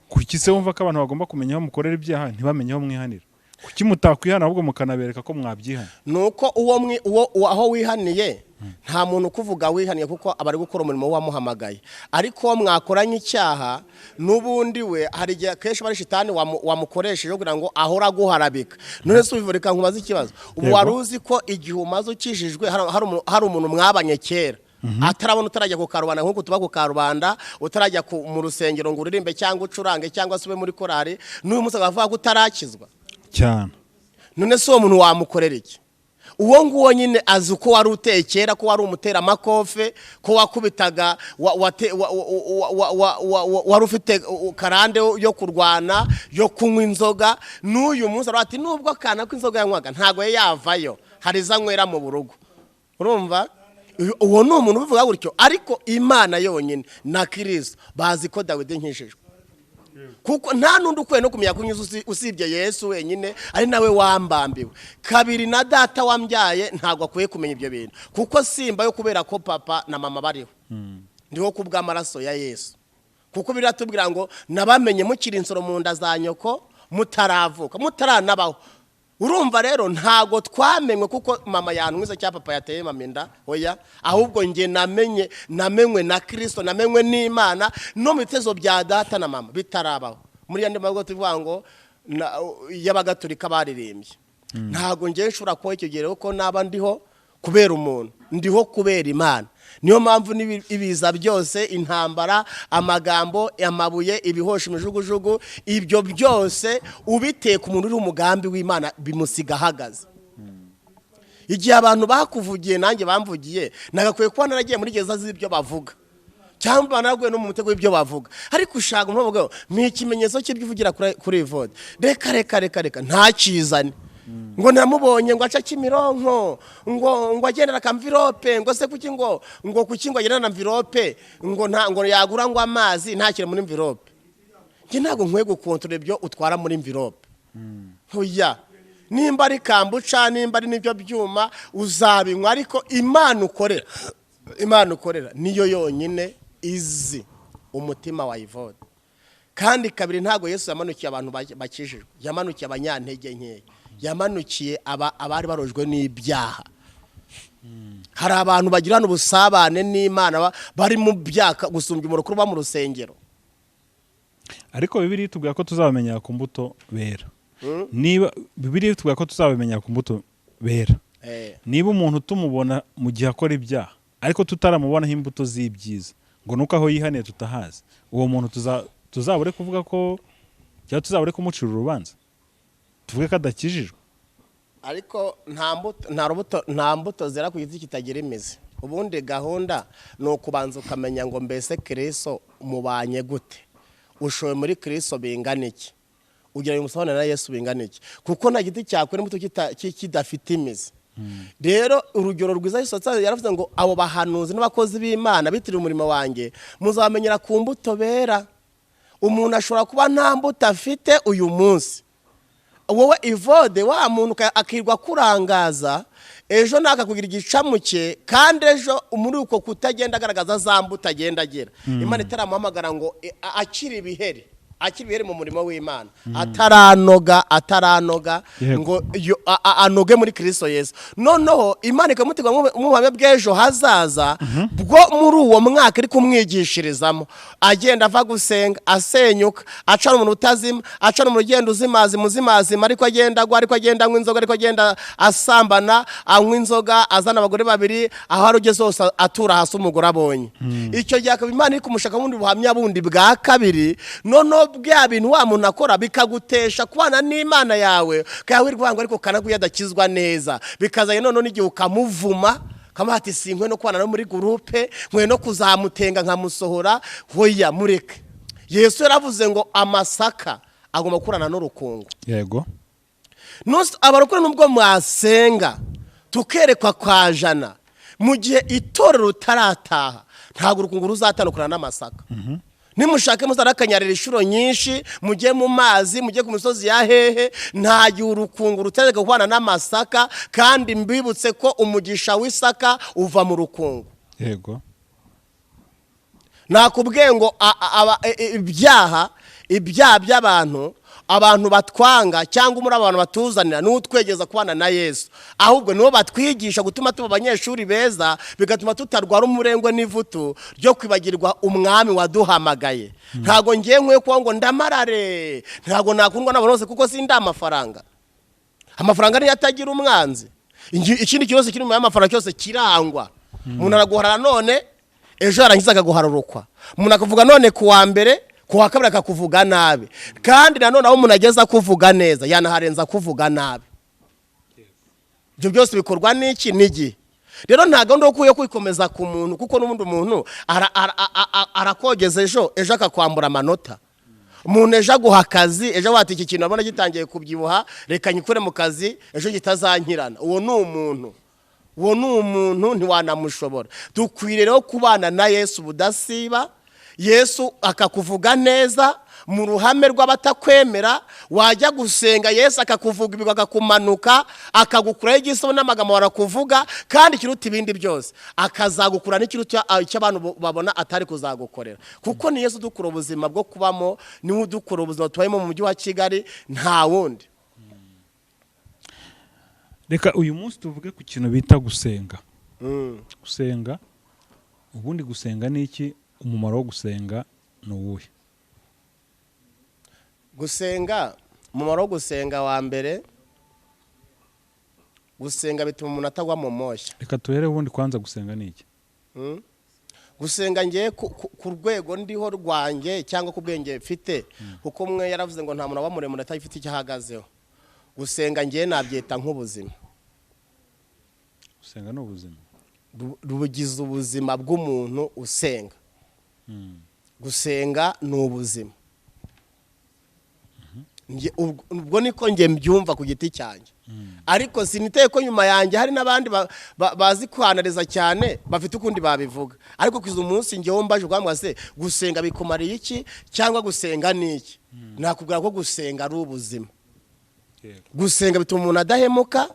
Speaker 2: Kuki se wumva ko abantu bagomba kumenya aho mukorera ibyaha ntibamenye aho mwihanira? Kuki mutakwihana ahubwo mukanabereka ko mwabyihana?
Speaker 1: Ni uko uwo aho wihaniye nta muntu ukuvuga wihaniye, kuko aba ari gukora umurimo wamuhamagaye. Ariko uwo mwakoranye icyaha n'ubundi we, hari igihe akenshi aba ari shitani wamukoresheje kugira ngo ahore aguharabika. None se ubivurika, nkubaze ikibazo ubu:
Speaker 2: Yego.
Speaker 1: Wari uzi ko igihe umaze ukijijwe hari umuntu mwabanye kera atarabona, utarajya ku karubanda nk'uko tuba ku karubanda, utarajya mu rusengero ngo uririmbe cyangwa ucurange cyangwa se ube muri korari, n'uyu munsi akavuga ko utarakizwa?
Speaker 2: Cyane.
Speaker 1: None se uwo muntu wamukorera iki? Uwo nguwo nyine azi uko wari uteye kera, ko wari umuteramakofe, ko wakubitaga, wari ufite karande yo kurwana, yo kunywa inzoga. N'uyu munsi aravuga ati nubwo akana ko inzoga yanywaga ntabwo yari yavayo, hari izo anywera mu rugo. Urumva uwo ni umuntu ubivuga gutyo, ariko Imana yonyine na Kirisito bazi ko Dawidi nkijijwe, kuko nta n'undi ukwiye no kumenya ko unyuze usibye Yesu wenyine, ari nawe wambambiwe. Kabiri, na data wambyaye ntabwo akwiye kumenya ibyo bintu, kuko simba yo kubera ko papa na mama bariho, ndiho ku bw'amaraso ya Yesu, kuko biratubwira ngo nabamenye mukiri insoro mu nda za nyoko, mutaravuka, mutaranabaho. Urumva rero ntabwo twamenywe kuko mama yantwize cyangwa papa yateye mama inda, oya. Ahubwo njye namenywe na Kirisito, namenywe n'Imana no mu bitezo bya data na mama bitarabaho. Muri yandi magambo tuvuga ngo y'abagatulika baririmbye, ntabwo njye nshobora kuba icyo gihe ko naba ndiho kubera umuntu, ndiho kubera Imana. Niyo mpamvu ibiza byose, intambara, amagambo, amabuye, ibihosha, imijugujugu, ibyo byose ubiteka umuntu uri umugambi w'Imana bimusiga ahagaze. Igihe abantu bakuvugiye, nanjye bamvugiye, nagakwiye kuba naragiye muri gereza z'ibyo bavuga, cyangwa naraguye no mu mutego w'ibyo bavuga. Ariko ushaka umuntu bavuga ni ikimenyetso cy'ibyo uvugira kuri Evode, reka reka reka reka, ntakizane ngo namubonye ngo aca Kimironko, ngo agendera akamvirope, ngo se kuki ngo kuki ngo agendera na mvirope, ngo nta ngo yagura ngo amazi ntakire muri mvirope? Njye ntabwo nkwiye gukontorora ibyo utwara muri mvirope. Oya, nimba ari kambuca, nimba ari n'ibyo byuma, uzabinywa. Ariko Imana ukorera niyo yonyine izi umutima wa Evode. Kandi kabiri, ntabwo Yesu yamanukiye abantu bakijijwe, yamanukiye abanyantege nkeya, yamanukiye abari barojwe n'ibyaha. Hari abantu bagirana ubusabane n'Imana bari mu byaha gusumbya umurokore uba mu rusengero.
Speaker 2: Ariko Bibiliya itubwira ko tuzabamenya ku mbuto bera. Niba Bibiliya itubwira ko tuzabamenya ku mbuto bera, niba umuntu tumubona mu gihe akora ibyaha ariko tutaramubonaho imbuto z'ibyiza, ngo nuko aho yihaniye tutahazi, uwo muntu tuzabure kuvuga ko, cyangwa tuzabure kumucira urubanza tuvuge ko adakijijwe?
Speaker 1: Ariko nta mbuto, nta rubuto, nta mbuto zera ku giti kitagira imizi. Ubundi gahunda ni ukubanza ukamenya ngo mbese Kirisito mubanye gute, ushoye muri Kirisito bingana iki, ugira ngo umusabane na Yesu bingana iki, kuko nta giti cyakwera imbuto kidafite imizi. Rero urugero rwiza Yesu yatanze, yaravuze ngo abo bahanuzi n'abakozi b'Imana bitiriwe umurimo wanjye muzamenyera ku mbuto bera. Umuntu ashobora kuba nta mbuto afite uyu munsi, wowe Evode, wa muntu akirwa kurangaza, ejo nakakugira igicamuke, kandi ejo muri uko kutagenda agaragaza za mbuto agenda agira, Imana itaramuhamagara ngo akiri ibiheri, akiri ibiheri mu murimo w'Imana, ataranoga ngo anoge muri Kirisito Yesu. Noneho Imana ikamutega mu buhamya bw'ejo hazaza bwo muri uwo mwaka iri kumwigishirizamo, agenda ava gusenga asenyuka, acana umuntu utazima, acana umuntu ugenda uzimazima uzimazima, ariko agenda agwa, ariko agenda anywa inzoga, ariko agenda asambana, anywa inzoga, azana abagore babiri, aho ari ugeze hose atura hasi umugore abonye. Icyo gihe akaba Imana iri kumushaka bundi buhamya bundi bwa kabiri. Noneho bya bintu wa muntu akora bikagutesha kubana n'Imana yawe, ukaba wirirwa ngo ariko kanaguye adakizwa neza, bikazanye noneho n'igihe ukamuvuma. Kama ati sinkwe no kwana no muri groupe, nkwe no kuzamutenga nkamusohora, hoya mureke. Yesu yaravuze ngo amasaka agomba gukurana n'urukungu.
Speaker 2: Yego.
Speaker 1: Abarokore nubwo mwasenga tukerekwa kwa jana, mu gihe itorero rutarataha ntabwo urukungu ruzatandukana n'amasaka. Nimushake muzarakanyarira inshuro nyinshi, mujye mu mazi, mujye ku misozi ya hehe, nta gihe urukungu rutazeka guhwana n'amasaka. Kandi mbibutse ko umugisha w'isaka uva mu rukungu.
Speaker 2: Yego.
Speaker 1: Nakubwiye ngo ibyaha by'abantu, abantu batwanga cyangwa muri abantu batuzanira n'utwegeza kubana na Yesu, ahubwo nibo batwigisha gutuma tuba abanyeshuri beza, bigatuma tutarwara umurengwe n'ivutu ryo kwibagirwa umwami waduhamagaye. Ntago ngiye nkwiye kuba ngo ndamarare, ntago nakundwa n'abantu bose kuko sindi amafaranga. Amafaranga niyo atagira umwanzi. Ikindi kibazo kiri mu y'amafaranga cyose kirangwa. Umuntu araguharara none, ejo yarangiza akaguharurukwa. Umuntu akavuga none ku wa mbere, ku wa kabiri akakuvuga nabi. Kandi nanone aho umuntu ageza kuvuga neza yanaharenza kuvuga nabi. Ibyo byose bikorwa n'iki? N'igihe. Rero nta gahunda yo kuyo kwikomeza ku muntu, kuko n'ubundi umuntu arakogeza ejo, ejo akakwambura amanota. Umuntu ejo aguha akazi, ejo wati iki kintu abona gitangiye kubyibuha, reka nyikure mu kazi ejo gitazankirana. Uwo ni umuntu. Uwo ni umuntu ntiwanamushobora. Dukwiriye rero kubana na Yesu budasiba. Yesu akakuvuga neza mu ruhame rw'abatakwemera, wajya gusenga Yesu akakuvuga ibigwi, akakumanuka, akagukuraho igisebo n'amagambo barakuvuga, kandi ikiruta ibindi byose akazagukura n'ikiruta icyo abantu babona atari kuzagukorera. Kuko ni Yesu udukura ubuzima bwo kubamo, niwe udukura ubuzima tubayemo mu mujyi wa Kigali, nta wundi.
Speaker 2: Reka uyu munsi tuvuge ku kintu bita gusenga. Gusenga, ubundi gusenga ni iki? Umumaro wo gusenga ni uwuhe?
Speaker 1: Gusenga, umumaro wo gusenga wa mbere, gusenga bituma umuntu atagwa mu moshya.
Speaker 2: Reka tuhere ubundi kwanza gusenga ni iki?
Speaker 1: Gusenga ngiye ku rwego ndiho rwanjye cyangwa ku bwenge mfite, kuko umwe yaravuze ngo nta muntu aba muremure atafite icyo ahagazeho. Gusenga ngiye nabyita nk'ubuzima.
Speaker 2: Gusenga ni ubuzima.
Speaker 1: Rubugize ubuzima bw'umuntu usenga. Gusenga ni ubuzima. Ubwo niko nge mbyumva ku giti cyanjye. Ariko siniteye ko nyuma yanjye hari n'abandi bazi kwanariza cyane bafite ukundi babivuga. Ariko kwiza umunsi nge wombaje ubwambwa se gusenga bikumariye iki cyangwa gusenga ni iki? Nakubwira ko gusenga ari ubuzima. Gusenga bituma umuntu adahemuka.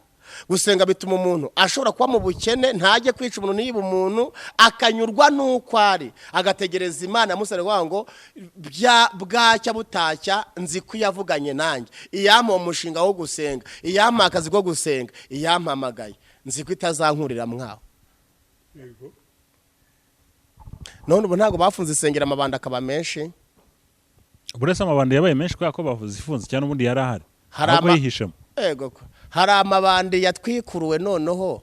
Speaker 1: Gusenga bituma umuntu ashobora kuba mu bukene ntajye kwica umuntu niba umuntu akanyurwa nuko ari, agategereza Imana amusare ngo bwacya butacya nzi ko yavuganye nanjye, iyampa umushinga wo gusenga, iyampa akazi ko gusenga, iyampamagaye nzi ko itazankurira mwaho. None ubu ntago bafunze isengera amabanda akaba menshi.
Speaker 2: Burese amabanda yabaye menshi kubera ko bavuze ifunze cyane, ubundi yarahari ahubwo yihishemo.
Speaker 1: Yego, hari amabandi yatwikuruwe noneho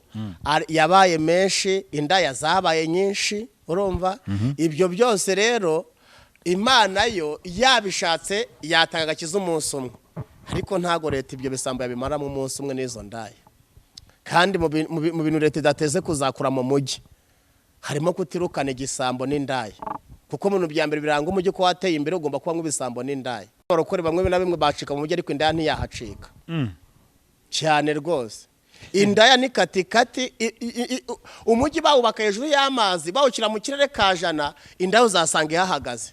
Speaker 1: yabaye menshi, indaya zabaye nyinshi, urumva? Ibyo byose rero Imana yo yabishatse yatanga agakiza umunsi umwe, ariko ntago leta ibyo bisambo yabimara mu munsi umwe n'izo ndaya. Kandi mu bintu leta idateze kuzakura mu mujyi harimo kutirukana igisambo n'indaya, kuko mu bintu bya mbere biranga umujyi ko wateye imbere ugomba kuba nk'ibisambo n'indaya. Abarokore bamwe na bimwe bacika mu mujyi ariko indaya ntiyahacika cyane rwose. Indaya ni katikati, umujyi bawubaka hejuru y'amazi bawukira mu kirere ka jana, indaya uzasanga ihahagaze.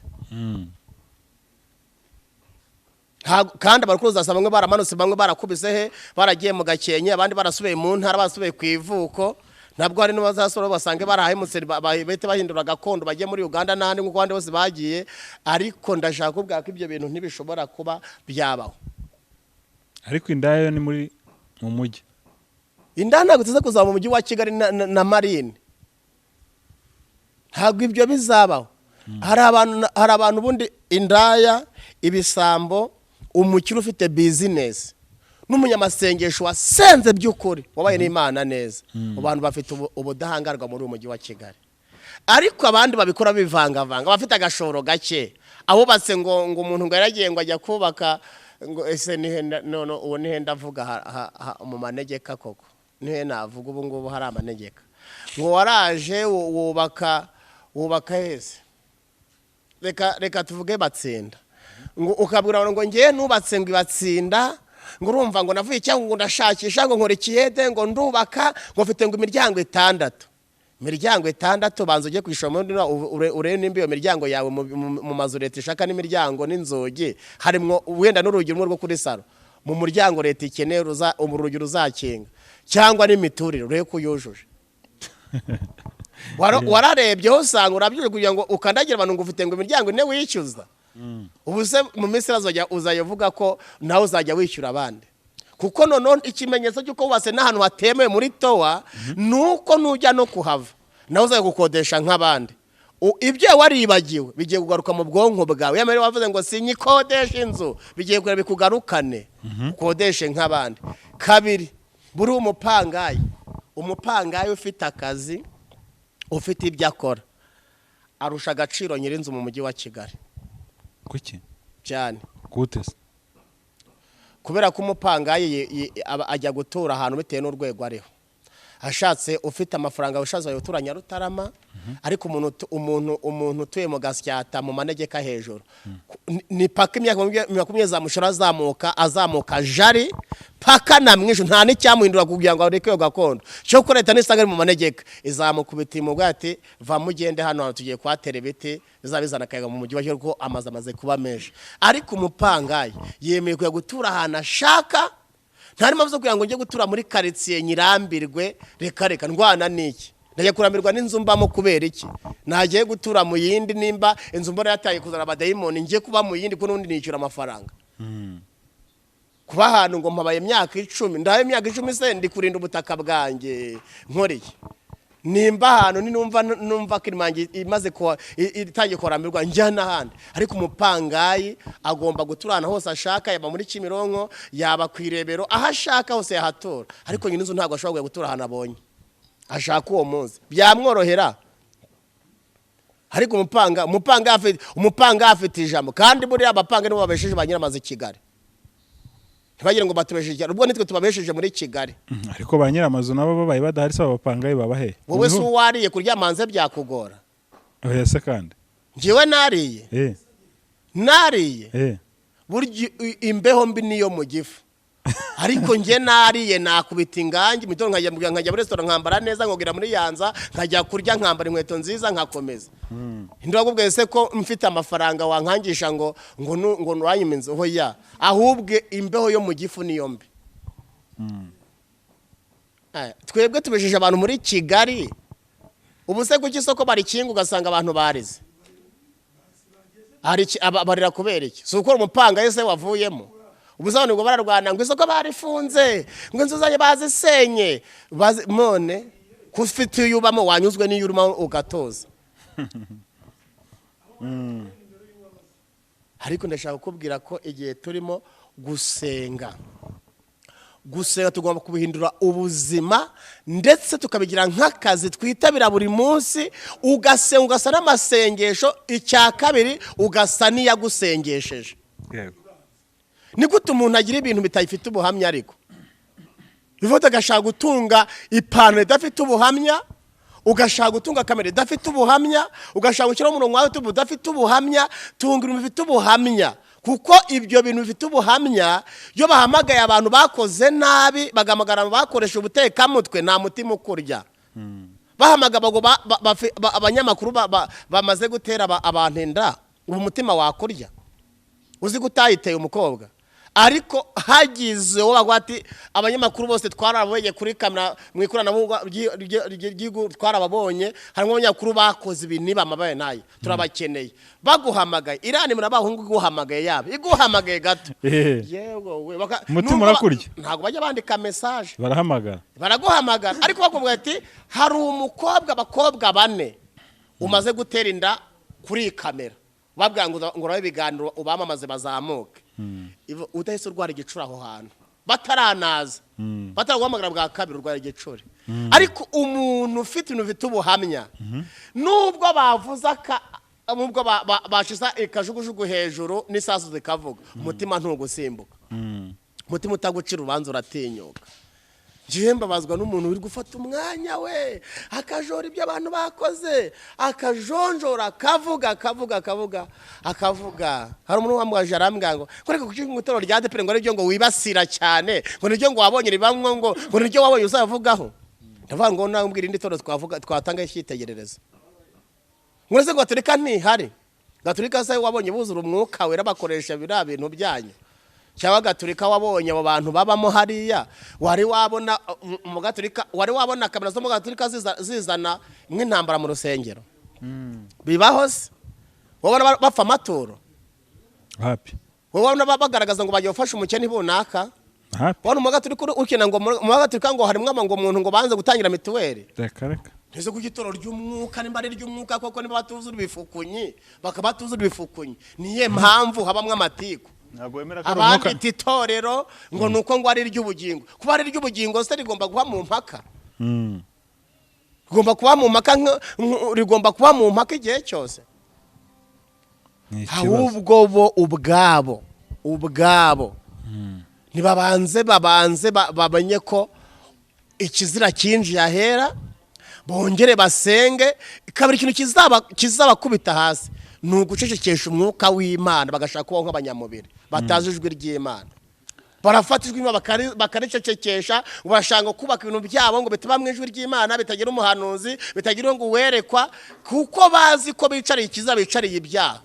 Speaker 1: Kandi abarokore uzasanga bamwe baramanutse, bamwe barakubise he, baragiye mu Gakenke, abandi barasubiye mu ntara, barasubiye ku ivuko. Ntabwo hari n'abazasura basange barahemutse bahite bahindura gakondo bagiye muri Uganda n'ahandi nk'uko abandi bose bagiye. Ariko ndashaka kubwira ko ibyo bintu ntibishobora kuba byabaho.
Speaker 2: Ariko indaya yo ni muri mu mujyi.
Speaker 1: Indaya ntabwo tuza kuzaba mu mujyi wa Kigali na Marine. Ntabwo ibyo bizabaho. Hari abantu ubundi indaya, ibisambo, umukire ufite business n'umunyamasengesho wasenze by'ukuri wabaye n'Imana neza, abantu bafite ubudahangarwa muri uyu mujyi wa Kigali. Ariko abandi babikora bivangavanga, bafite agashoro gake, abubatse ngo umuntu ngo yaragiye ngo ajya kubaka ngo ese nihe none uwo nihe ndavuga mu manegeka koko, nihe navuga ubu ngubu hari amanegeka. Ngo waraje wubaka, wubaka hese? Reka tuvuge Batsinda. Ngo ukabwira abantu ngo ngewe nubatse, ngo ibatsinda, ngo urumva ngo navuye cyangwa ngo ndashakisha, ngo nkora ikiyede, ngo ndubaka, ngo mfite ngo imiryango 6. Imiryango 6, banza ujye kwishoma urebe nimba iyo miryango yawe mu mazu leta ishaka n'imiryango n'inzugi harimo wenda n'urugi rumwe rwo kuri salo mu muryango leta ikeneye, urugi ruzakinga, cyangwa n'imiturire urebe ko uyujuje. Wararebye usanga urabyuje kugira ngo ukandagire abantu ngo ufite ngo imiryango 4 wishyuza. Ubu se mu minsi uzajya uvuga ko nawe uzajya wishyura abandi? Kuko noneho ikimenyetso cy'uko wubatse n'ahantu hatemewe muri towa, nuko nujya no kuhava nawe uzajya gukodesha nk'abandi. Ibyo waribagiwe bigiye kugaruka mu bwonko bwawe. Yamere wavuze ngo sinyikodesha inzu, bigiye kureba bikugarukane, ukodeshe nk'abandi. Kabiri, buri umupangayi ufite akazi, ufite ibyo akora, arusha agaciro nyir'inzu mu mujyi wa Kigali.
Speaker 2: Kuki?
Speaker 1: Cyane.
Speaker 2: Gute se?
Speaker 1: Kubera ko umupangayi ajya gutura ahantu bitewe n'urwego ariho. Ashatse ufite amafaranga ushatse gutura Nyarutarama, ariko umuntu utuye mu Gasyata mu manegeka hejuru, ni paka imyaka 20 zamushora azamuka jari paka na mwisho, nta n'icyamuhindura kugira ngo areke iyo gakondo. Cyo ko leta nisanga ari mu manegeka izamukubita imugwa ati va mugende hano hantu tugiye kuhatera ibiti bizabizana akayaga mu mujyi wa Kigali kuko amazu amaze kuba menshi. Ariko umupangayi yemeye kujya gutura ahantu ashaka, ntari mpamvu zo kugira ngo njye gutura muri quartier nyirambirwe, reka ndwana n'iki? Ndajya kurambirwa n'inzu mbamo kubera iki? Nagiye gutura mu yindi, nimba inzu mbona yataye kuzana abadayimoni njye kuba mu yindi, kuko n'ubundi nishyura amafaranga. Kuba ahantu ngo mpabaye imyaka 10, ndahaye imyaka 10 se ndi kurinda ubutaka bwanjye nkoreye. Nimba ahantu ni numva kirimangi imaze ko itangiye kurambirwa njya n'ahandi. Ariko umupangayi agomba guturana hose ashaka, yaba muri Kimironko, yaba ku Irebero, aho ashaka hose yahatura. Ariko nyine inzu ntabwo ashobora gutura ahantu abonye ashaka uwo munsi, byamworohera. Ariko umupanga afite ijambo, kandi buriya abapanga nibo babesheje ba nyiramazu i Kigali. Ntibagire ngo batubesheje, ubwo nitwe tubabesheje muri Kigali.
Speaker 2: Ariko ba nyiramazu nabo babaye badahari, se abapangayi baba he?
Speaker 1: Wowe se uwariye kurya manze byakugora?
Speaker 2: Oya se kandi
Speaker 1: njyewe nariye. Nariye burya imbeho mbi niyo mu gifu. Ariko njye nariye nakubita ingangi mu gitondo, nkajya muri restaurant nkambara neza, nkogera muri Yanza nkajya kurya, nkambara inkweto nziza nkakomeza. Ndakubwiye se ko mfite amafaranga wankangisha ngo ngo nuranyima inzu? Hoya, ahubwo imbeho yo mu gifu niyo mbi. Twebwe tubesheje abantu muri Kigali. Ubu se kuki isoko barikinga ugasanga abantu barize? Barira kubera iki? Si ukora umupanga yese wavuyemo. Ubu ngo bararwana ngo isoko barifunze, ngo inzu zanjye bazisenye. None kufite uyubamo wanyuzwe n'iyo urimo ugatoza. Ariko ndashaka kukubwira ko igihe turimo gusenga tugomba kubihindura ubuzima, ndetse tukabigira nk'akazi twitabira buri munsi. Ugasenga ugasa n'amasengesho, icya kabiri ugasa n'iyagusengesheje. Ni gute umuntu agira ibintu bitayifite ubuhamya? Ariko bivuga agashaka gutunga ipantaro idafite ubuhamya, ugashaka gutunga kamera idafite ubuhamya, ugashaka gushyiraho umurongo wawe udafite ubuhamya. Tunga ibintu bifite ubuhamya, kuko ibyo bintu bifite ubuhamya iyo bahamagaye abantu bakoze nabi, bagahamagara bakoresha ubutekamutwe, nta mutima ukurya. Bahamagara ngo abanyamakuru bamaze gutera abantu inda, ubu umutima wakurya uzi ko utayiteye umukobwa. Ariko hagize uwo bavuga ati abanyamakuru bose twarabonye kuri kamera mu ikoranabuhanga twarababonye, harimo abanyamakuru bakoze ibintu nibamabaye nayo turabakeneye. Baguhamagaye irani muri abahungu iguhamagaye yabo iguhamagaye gato, yego we
Speaker 2: umutima urakurya.
Speaker 1: Ntabwo bajya bandika message,
Speaker 2: barahamagara,
Speaker 1: baraguhamagara. Ariko bakubwira ati hari umukobwa, abakobwa 4 umaze gutera inda kuri kamera, babwira ngo urabe ibiganiro ubamamaze bazamuke. Udahise urwara igicuri aho hantu bataranaza, bataraguhamagara bwa kabiri urwara igicuri. Ariko umuntu ufite ibintu bifite ubuhamya, nubwo bavuze nubwo bashiza ikajugujugu hejuru n'isasu zikavuga, umutima ntugusimbuka, umutima utagucira urubanza uratinyuka. Ngewe mbabazwa n'umuntu uri gufata umwanya we akajora ibyo abantu bakoze, akajonjora, akavuga, akavuga, akavuga, akavuga. Hari umuntu wamwaje arambwira ngo reka kuki mu itorero rya ADEPR ngo aribyo ngo wibasira cyane, ngo niryo ngo wabonye ribamwo, ngo niryo wabonye uzavugaho. Ndavuga ngo nawe mbwira irindi torero twavuga twatanga icyitegererezo. Ngo ese ngo Gatolika ntihari? Gatolika se wabonye buzura umwuka wera bakoresha biriya bintu byanyu? Cyangwa Gatolika wabonye abo bantu babamo hariya? Wari wabona mu Gatolika, wari wabona kamera zo mu Gatolika zizana nk'intambara mu rusengero? Bibaho se? Wabona bapfa amaturo?
Speaker 2: Hapi.
Speaker 1: Wabona bagaragaza ngo bagiye gufasha umukene runaka?
Speaker 2: Hapi.
Speaker 1: Wabona mu Gatolika ukina ngo mu Gatolika ngo harimo ngo umuntu ngo banze gutangira mituweli?
Speaker 2: Reka reka.
Speaker 1: Ntizo ku gitoro ry'umwuka, nimba ari ry'umwuka koko, niba batuzura ibifukunyi, bakaba batuzura ibifukunyi, niye mpamvu habamwe amatiku.
Speaker 2: Ntabwo wemera ko ari umwuka.
Speaker 1: Abandita itorero ngo nuko ngo ari iry'ubugingo. Kuba ari iry'ubugingo se rigomba kuba mu mpaka? Rigomba kuba mu mpaka, rigomba kuba mu mpaka igihe cyose. Ahubwo bo ubwabo ntibabanze babanze bamenye ko ikizira cyinjiye ahera, bongere basenge. Kabiri, ikintu kizabakubita hasi ni ugucecekesha umwuka w'Imana, bagashaka kubaho nk'abanyamubiri batazi ijwi ry'Imana. Barafata ijwi bakaricecekesha, bashaka kubaka ibintu byabo ngo bitaba mu ijwi ry'Imana, bitagira umuhanuzi, bitagira ngo uwerekwa, kuko bazi ko bicariye ikiza, bicariye ibyaha.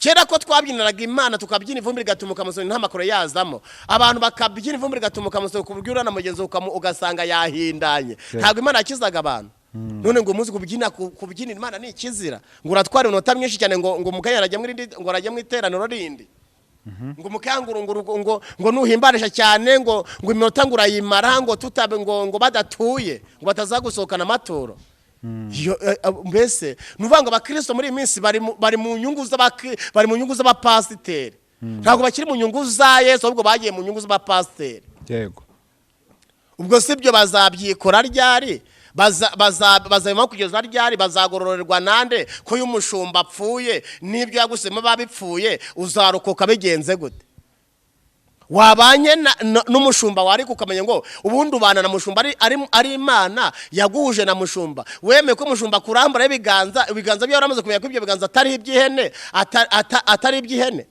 Speaker 1: Kera ko twabyiniraga Imana tukabyina ivumbi rigatumuka musoni nta makoro yazamo, abantu bakabyina ivumbi rigatumuka musoni ku buryo urana mugenzi ugasanga yahindanye. Ntabwo Imana yakizaga abantu. None ngo umunsi kubyina kubyinira Imana ni ikizira, ngo uratwara inota myinshi cyane, ngo mukanya arajya muri ngo arajya mu iteraniro rindi, ngo mukanguru ngo ngo nuhimbarisha cyane, ngo iminota ngo urayimara, ngo tutabe ngo badatuye, ngo batazagusohokana amaturo. Mbese nuvuga ngo abakristo muri iyi minsi bari mu nyungu bari mu nyungu z'abapasiteri. Ntabwo bakiri mu nyungu za Yesu, ahubwo bagiye mu nyungu z'abapasiteri.
Speaker 2: Yego.
Speaker 1: Ubwo si byo bazabyikora ryari? Bazabima kugeza ryari? Bazagororerwa nande ko uyu mushumba apfuye n'ibyo yagusemo babipfuye? Uzarokoka bigenze gute? Wabanye n'umushumba wari kukamenya ngo ubundi ubana na mushumba ari Imana yaguhuje na mushumba. Wemeye ko mushumba kurambura ibiganza byawe, uramaze kumenya ko ibyo biganza atari iby'ihene, atari iby'ihene.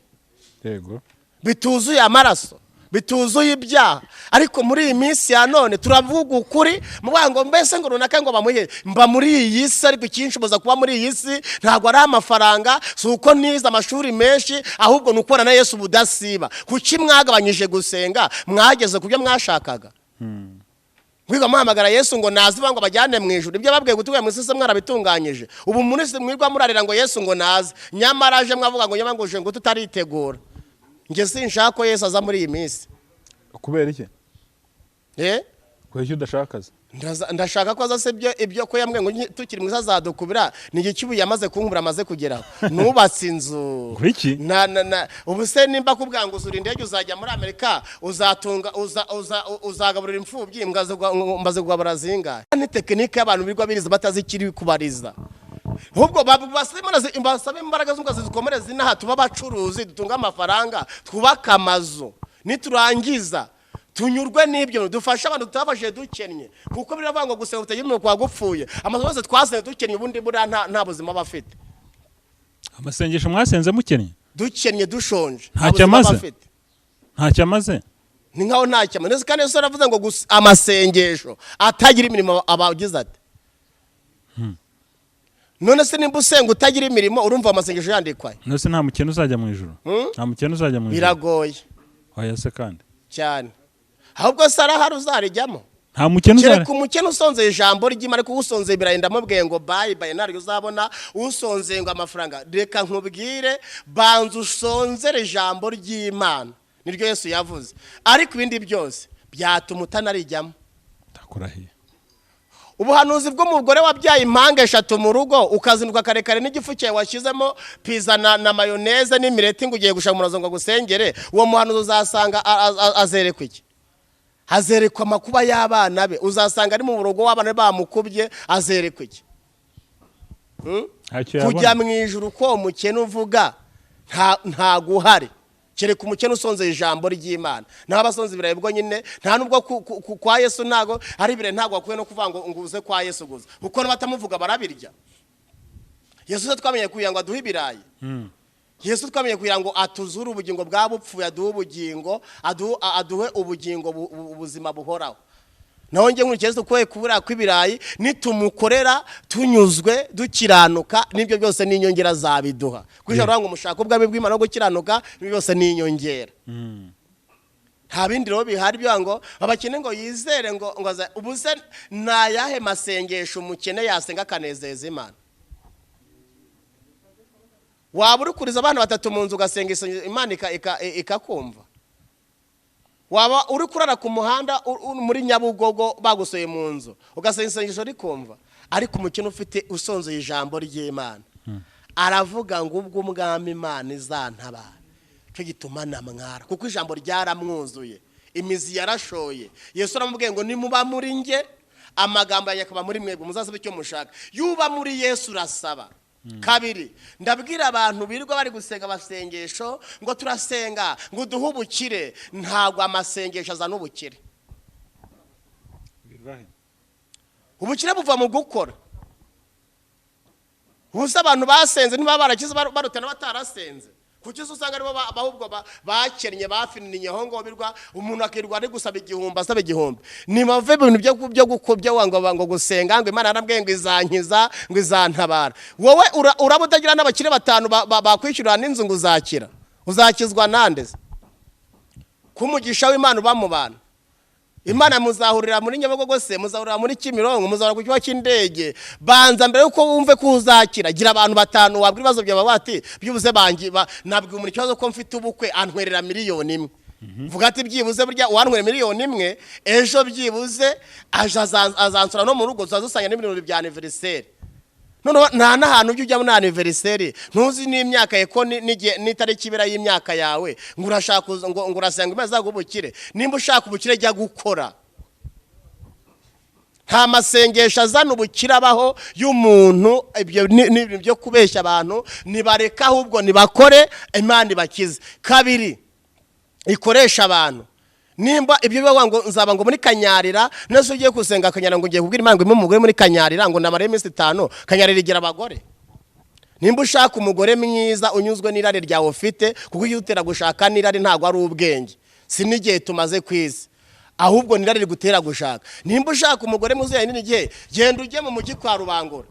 Speaker 2: Yego.
Speaker 1: Bituzuye amaraso, bituzuye ibyaha. Ariko muri iyi minsi ya none turavuga ukuri, muvuga ngo mbese ngo runaka ngo bamuhe, mba muri iyi si, ariko ikinshoboza kuba muri iyi si ntabwo ari amafaranga, si uko nize amashuri menshi, ahubwo ni ukubona na Yesu budasiba. Kuki mwagabanyije gusenga, mwageze ku byo mwashakaga? Mwiga muhamagara Yesu ngo naze ngo bajyane mu ijuru, ibyo babwiye gutuye mu isi mwarabitunganyije. Ubu muri isi mwirwa murarira ngo Yesu ngo naze, nyamara aje mwavuga ngo nyamara ngo uje ngo tutaritegura. Nge sinshaka ko Yesu aza muri iyi minsi.
Speaker 2: Kubera iki? Kubera iki udashaka aza?
Speaker 1: Ndashaka ko aza se ibyo ko yambwiye ngo tukiri mwiza azadukubira, ni igiki ubu yamaze kunkubura amaze kugeraho. Nubatse inzu.
Speaker 2: Kuki?
Speaker 1: Na ubu se nimba kubwira ngo uzura indege uzajya muri Amerika, uzatunga uzagaburira imfubyi, mbaze kugabura zingahe? Ni tekinike y'abantu birwa biriza batazi ikiri kubariza. Ahubwo basabe imbaraga z'umukazi zikomereza inaha, tuba abacuruzi, dutunga amafaranga, twubaka amazu, niturangiza tunyurwe n'ibyo, dufashe abantu tutafashije dukennye, kuko biravuga ngo gusenga utagira umuntu kwagupfuye. Amazu yose twasenze dukennye, ubundi buriya nta buzima bafite.
Speaker 2: Amasengesho mwasenze mukennye?
Speaker 1: Dukennye dushonje.
Speaker 2: Ntacyo amaze? Ntacyo amaze?
Speaker 1: Ni nkaho ntacyo amaze. Kandi Yesu aravuze ngo amasengesho atagira imirimo abagize ati. None se nimba usenga utagira imirimo, urumva amasengesho yandikwaye?
Speaker 2: None se nta mukene uzajya mu ijuru? Nta mukene uzajya mu ijuru.
Speaker 1: Biragoye.
Speaker 2: Oya se kandi.
Speaker 1: Cyane. Ahubwo se arahari uzarijyamo?
Speaker 2: Nta mukene uzajya.
Speaker 1: Kereka umukene usonzeye ijambo ry'Imana, ariko usonzeye ibirayi ndamubwiye ngo bye bye, ntaryo uzabona. Usonzeye ngo amafaranga, reka nkubwire, banza usonzere ijambo ry'Imana. Niryo Yesu yavuze. Ariko ibindi byose byatuma utanarijyamo.
Speaker 2: Ndakurahiye.
Speaker 1: Ubuhanuzi bw'umugore wabyaye impanga eshatu mu rugo, ukazinduka karekare n'igifu cyawe washyizemo pizza na mayoneze n'imireti ngo ugiye gushaka umurozi ngo agusengere, uwo muhanuzi uzasanga azerekwa iki? Azerekwa amakuba y'abana be. Uzasanga ari mu rugo w'abana be bamukubye, azerekwa iki? Kujya mu ijuru ko mukene uvuga nta guhari. Kereka umukene usonzeye ijambo ry'Imana. Naho abasonze ibirayi bwo nyine nta nubwo kwa Yesu ntago ari ibirayi, ntago wakwiye no kuvuga ngo nguze kwa Yesu gusa, kuko n'abatamuvuga barabirya. Yesu se twamenye kugira ngo aduhe ibirayi? Yesu twamenye kugira ngo atuzure ubugingo bwabupfuye, aduhe ubugingo, aduhe ubugingo ubuzima buhoraho. Naho njye nkurikije Yesu kwe kubura kw'ibirayi, nitumukorera tunyuzwe dukiranuka, nibyo byose ni inyongera zabiduha. Kuko ngo mushaka ubwami bw'Imana no gukiranuka, nibyo byose ni inyongera. Nta bindi rero bihari byo ngo abakene ngo yizere ngo ubuse nayahe masengesho umukene yasenga akanezeza Imana. Waba uri kuriza abana batatu mu nzu ugasenga Imana ikakumva. Waba uri kurara ku muhanda muri Nyabugogo bagusoye mu nzu ugasenga isengesho rikumva. Ariko umukene ufite usonzeye ijambo ry'Imana aravuga ngo ubwo umwami Imana izantabara, cyo gituma namwara, kuko ijambo ryaramwuzuye, imizi yarashoye. Yesu aramubwiye ngo nimuba muri nge, amagambo yanjye akaba muri mwebwe, muzasabe icyo mushaka. Yuba muri Yesu urasaba. Kabiri, ndabwira abantu birirwa bari gusenga amasengesho ngo turasenga ngo duhe ubukire. Ntabwo amasengesho azana ubukire. Ubukire buva mu gukora. Ubusa abantu basenze niba barakize barutana batarasenze. Kuki usanga aribo ahubwo bakennye bafininye aho ngo birwa umuntu akirwa ari gusaba igihumbi, asaba igihumbi. Ni bave ibintu byo gukobya wango ngo gusenga ngo Imana yarambwiye ngo izankiza ngo izantabara. Wowe uraba utagira n'abakire batanu bakwishyurira n'inzu ngo uzakira. Uzakizwa nande? Kumugisha w'Imana uba mu bantu. Imana muzahurira muri Nyabugogo se, muzahurira muri Kimironko, muzahurira ku kibuga cy'indege. Banza mbere yuko wumve ko uzakira, gira abantu batanu wabwira ibibazo byawe bati byibuze bangi nabwiye umuntu ikibazo ko mfite ubukwe antwerera miliyoni imwe. Vuga ati byibuze burya uwantwerera miliyoni imwe ejo byibuze azansura no mu rugo tuzazusanya n'ibirori bya anniversaire. Noneho nta n'ahantu ujya muri anniversaire, ntuzi n'imyaka ye ko n'itariki ibera y'imyaka yawe, ngo urashaka ngo urasenga Imana izaguhe ubukire. Nimba ushaka ubukire jya gukora. Nta masengesho azana ubukire abaho y'umuntu, ibyo ni ibintu byo kubeshya abantu. Nibareka ahubwo nibakore, Imana ibakize. Kabiri, ikoresha abantu. Nimba ibyo bivuga ngo nzaba ngo muri Kanyarira, nese ugiye gusenga Kanyarira ngo ugiye kubwira Imana ngo impe umugore muri Kanyarira ngo ndamare iminsi 5, Kanyarira igira abagore. Nimba ushaka umugore mwiza unyuzwe n'irari ryawe ufite, kuko iyo utera gushaka n'irari ntago ari ubwenge, si n'igihe tumaze ku isi, ahubwo n'irari rigutera gushaka. Nimba ushaka umugore mwiza n'igihe, genda ujye mu mujyi kwa Rubangura,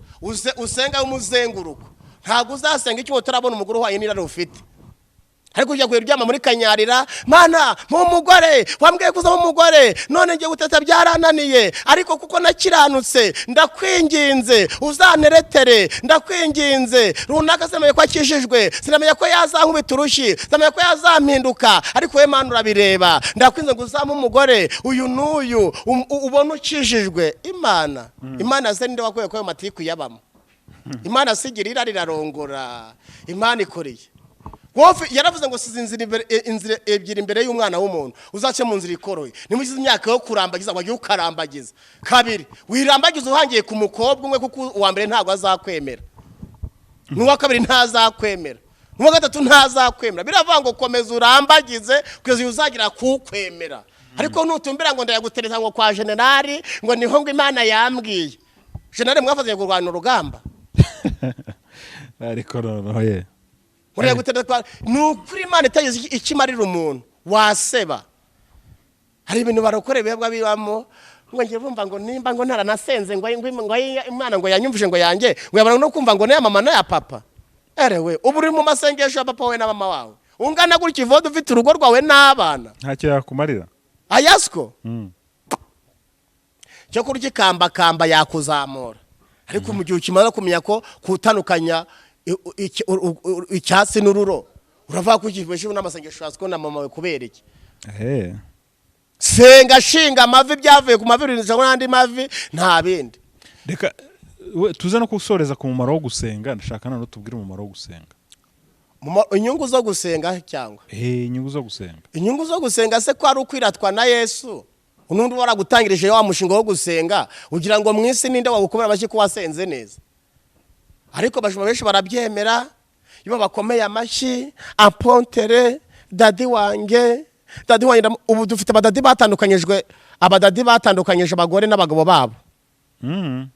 Speaker 1: usenga umuzenguruko. Ntago uzasenga icyo utarabona umugore uhanye n'irari ufite. Ariko ujya kuryama muri Kanyarira, mana nk'umugore wambwiye kuza umugore none ngiye guteta byarananiye, ariko kuko nakiranutse ndakwinginze uzaneretere, ndakwinginze runaka sinamenye ko akijijwe, sinamenye ko yazankubita urushyi, sinamenye ko yazampinduka, ariko we Mana urabireba, ndakwinginze ngo uzampe umugore uyu n'uyu ubone ukijijwe. Imana Imana se ninde wakwiye ko ayo matiku yabamo? Imana sigira irari irarongora, Imana ikoreye. Wowe yaravuze ngo size inzira ebyiri imbere y'umwana w'umuntu, uzace mu nzira ikoroye. Nimugize imyaka yo kurambagiza wajye ukarambagiza. Kabiri, wirambagiza uhangiye ku mukobwa umwe, kuko uwa mbere ntago azakwemera, n'uwa kabiri ntazakwemera, n'uwa gatatu ntazakwemera. Biravuga ngo komeza urambagize kugeza uzagira kukwemera. Ariko nutumbira ngo ndayagutereza ngo kwa generali ngo niho ngo Imana yambwiye. Generali mwafatanye kurwana urugamba.
Speaker 2: Ariko noneho ye
Speaker 1: Ni ukuri Imana itagize ikimarira umuntu waseba. Hari ibintu barokore bebwa bibamo ngo ngiye bumva ngo nimba ngo ntaranasenze ngo ngo Imana ngo yanyumvije ngo yanjye ngo yabara no kumva ngo naya mama naya papa. Erewe ubu uri mu masengesho ya papa we na mama wawe ungana gutya ivode ufite urugo rwawe n'abana,
Speaker 2: ntacyo yakumarira
Speaker 1: ayasko cyo kurya ikambakamba yakuzamura. Ariko mu gihe ukimara kumenya ko kutandukanya icyatsi n'ururo, uravuga ko ukiveshe n'amasengesho yasko na mama we kubera iki? Senga shinga amavi, byavuye ku mavi birinda n'andi mavi, nta bindi.
Speaker 2: Reka tuze no gusoreza ku mumaro wo gusenga. Ndashaka none tubwire umumaro wo gusenga.
Speaker 1: Inyungu zo gusenga cyangwa
Speaker 2: inyungu zo gusenga.
Speaker 1: Inyungu zo gusenga se ko ari ukwiratwa na Yesu? Unundi waragutangirije wa mushinga wo gusenga, ugira ngo mwisi ninde wagukomera amashyi ko wasenze neza? Ariko abajura benshi barabyemera, iyo bakomeye amashyi apontere Daddy wanjye, daddy wanjye, ubu dufite abadaddy batandukanyijwe, abadaddy batandukanyije abagore n'abagabo babo.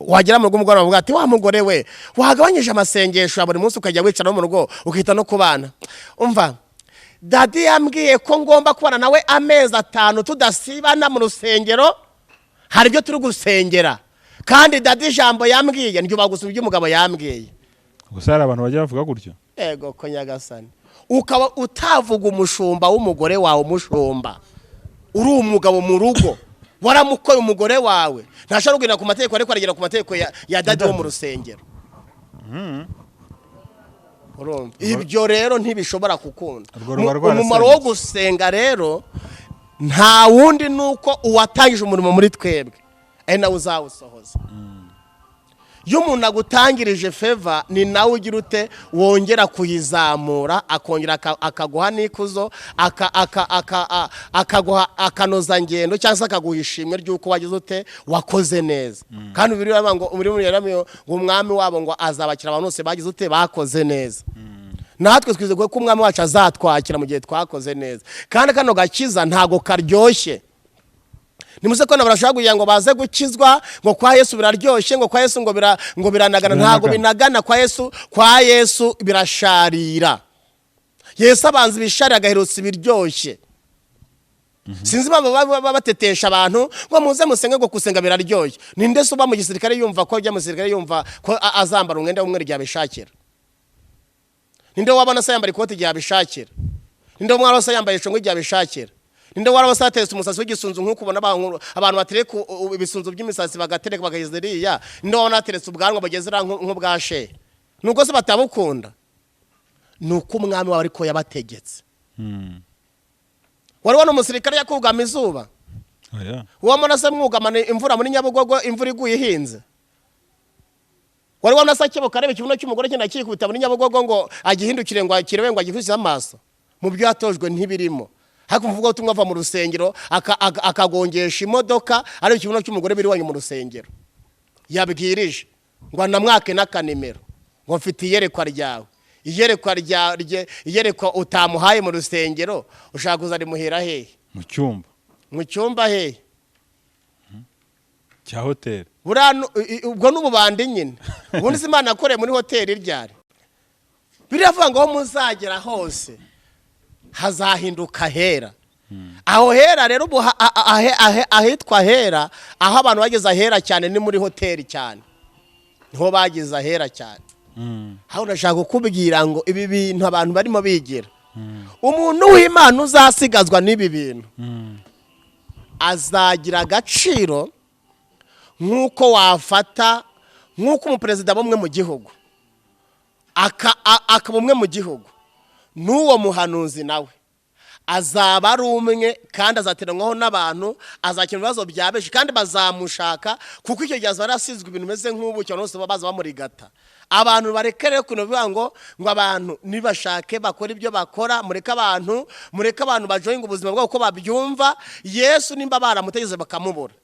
Speaker 1: Wagera mu rugo umugore bavuga ati: "Wa mugore we, wagabanyije amasengesho ya buri munsi, ukajya wicara no mu rugo ukita no ku bana." Umva, daddy yambwiye ko ngomba kubana nawe amezi 5 tudasibana mu rusengero, hari ibyo turi gusengera, kandi daddy ijambo yambwiye ndyubaha gusa ibyo umugabo yambwiye.
Speaker 2: Gusa hari abantu bajya bavuga gutyo.
Speaker 1: Ego ko nyagasani, ukaba utavuga umushumba w'umugore wawe, umushumba uri umugabo mu rugo, waramukoye umugore wawe, ntashobora kugenda ku mategeko, ariko aragera ku mategeko ya daddy wo mu rusengero. Urumva ibyo rero ntibishobora gukunda.
Speaker 2: Urwo ruba rwarasenyutse.
Speaker 1: Umumaro wo gusenga rero nta wundi, ni uko uwatangije umurimo muri twebwe ari nawe uzawusohoza. Iyo umuntu agutangirije favor, ni nawe ugira ute? Wongera kuyizamura, akongera akaguha n'ikuzo, akaguha akanozangendo, cyangwa se akaguha ishimwe ry'uko wagize ute? Wakoze neza. Kandi Bibiliya iravuga ngo muri ngo umwami wabo ngo azabakira abantu bose bagize ute? Bakoze neza. Natwe twizeye ko umwami wacu azatwakira mu gihe twakoze neza. Kandi kano gakiza ntago karyoshye. Nimuze ko barashaka kugira ngo baze gukizwa, ngo kwa Yesu biraryoshye, ngo kwa Yesu ngo biranagana. Ntabwo
Speaker 2: Biranagana.
Speaker 1: binagana kwa Yesu. Kwa Yesu birasharira. Yesu abanza ibisharira, agaherutsa ibiryoshye. Sinzi impamvu baba batetesha abantu ngo muze musenge, ngo gusenga biraryoshye. Ninde se uba mu gisirikare yumva ko ajya mu gisirikare yumva ko azambara umwenda w'umweru igihe abishakira? Ninde wabona se yambara ikoti igihe abishakira? Ninde wabona se yambaye ishungu igihe abishakira? Ninde waba se yateretse umusatsi w'igisunzu, nk'uko ubona abantu batereka ibisunzu by'imisatsi, bagatereka bakageza iriya? Ninde wabona yateretse ubwanwa bugeze iriya nk'ubwa shehe? Nuko se batabukunda? Ni uko umwami wawe ariko yabategetse. Wari wabona umusirikare yakugama izuba?
Speaker 2: Oya.
Speaker 1: Wabona se mwugamana imvura muri Nyabugogo, imvura iguye ihinze? Wari wabona se akebuka areba ikibuno cy'umugore cyenda kikubita muri Nyabugogo, ngo agihindukire, ngo akirebe, ngo agikurikize amaso? Mu byo yatojwe ntibirimo. Ariko umuvuga ubutumwa ava mu rusengero akagongesha imodoka areba ikibuno cy'umugore biri iwanyu mu rusengero yabwirije, ngo anamwake n'akanimero, ngo mfite iyerekwa ryawe. Iyerekwa rye, iyerekwa utamuhaye mu rusengero, ushaka kuzarimuhera hehe?
Speaker 2: Mu cyumba.
Speaker 1: Mu cyumba hehe?
Speaker 2: Cya hoteli.
Speaker 1: Buriya ubwo ni ububandi nyine. Ubundi se Imana yakoreye muri hoteli ryari? Biravuga ngo aho muzagera hose hazahinduka hera. Aho hera rero ubu ahitwa hera, aho abantu bageze ahera cyane ni muri hoteli cyane, niho bageze ahera cyane. Aho ndashaka kukubwira ngo ibi bintu abantu barimo bigira, umuntu w'Imana uzasigazwa n'ibi bintu azagira agaciro nk'uko wafata nk'uko umuperezida bumwe mu gihugu akaba umwe mu gihugu, n'uwo muhanuzi nawe azaba ari umwe, kandi azateranwaho n'abantu, azakemura ibibazo bya benshi, kandi bazamushaka, kuko icyo gihe azaba yarasizwe ibintu bimeze nk'ubu cyane, bose baza bamurigata. Abantu bareke rero kuntu bivuga ngo abantu nibashake bakora ibyo bakora. Mureke abantu bajoyinga ubuzima bwabo uko babyumva. Yesu nimba baramutegeze bakamubura,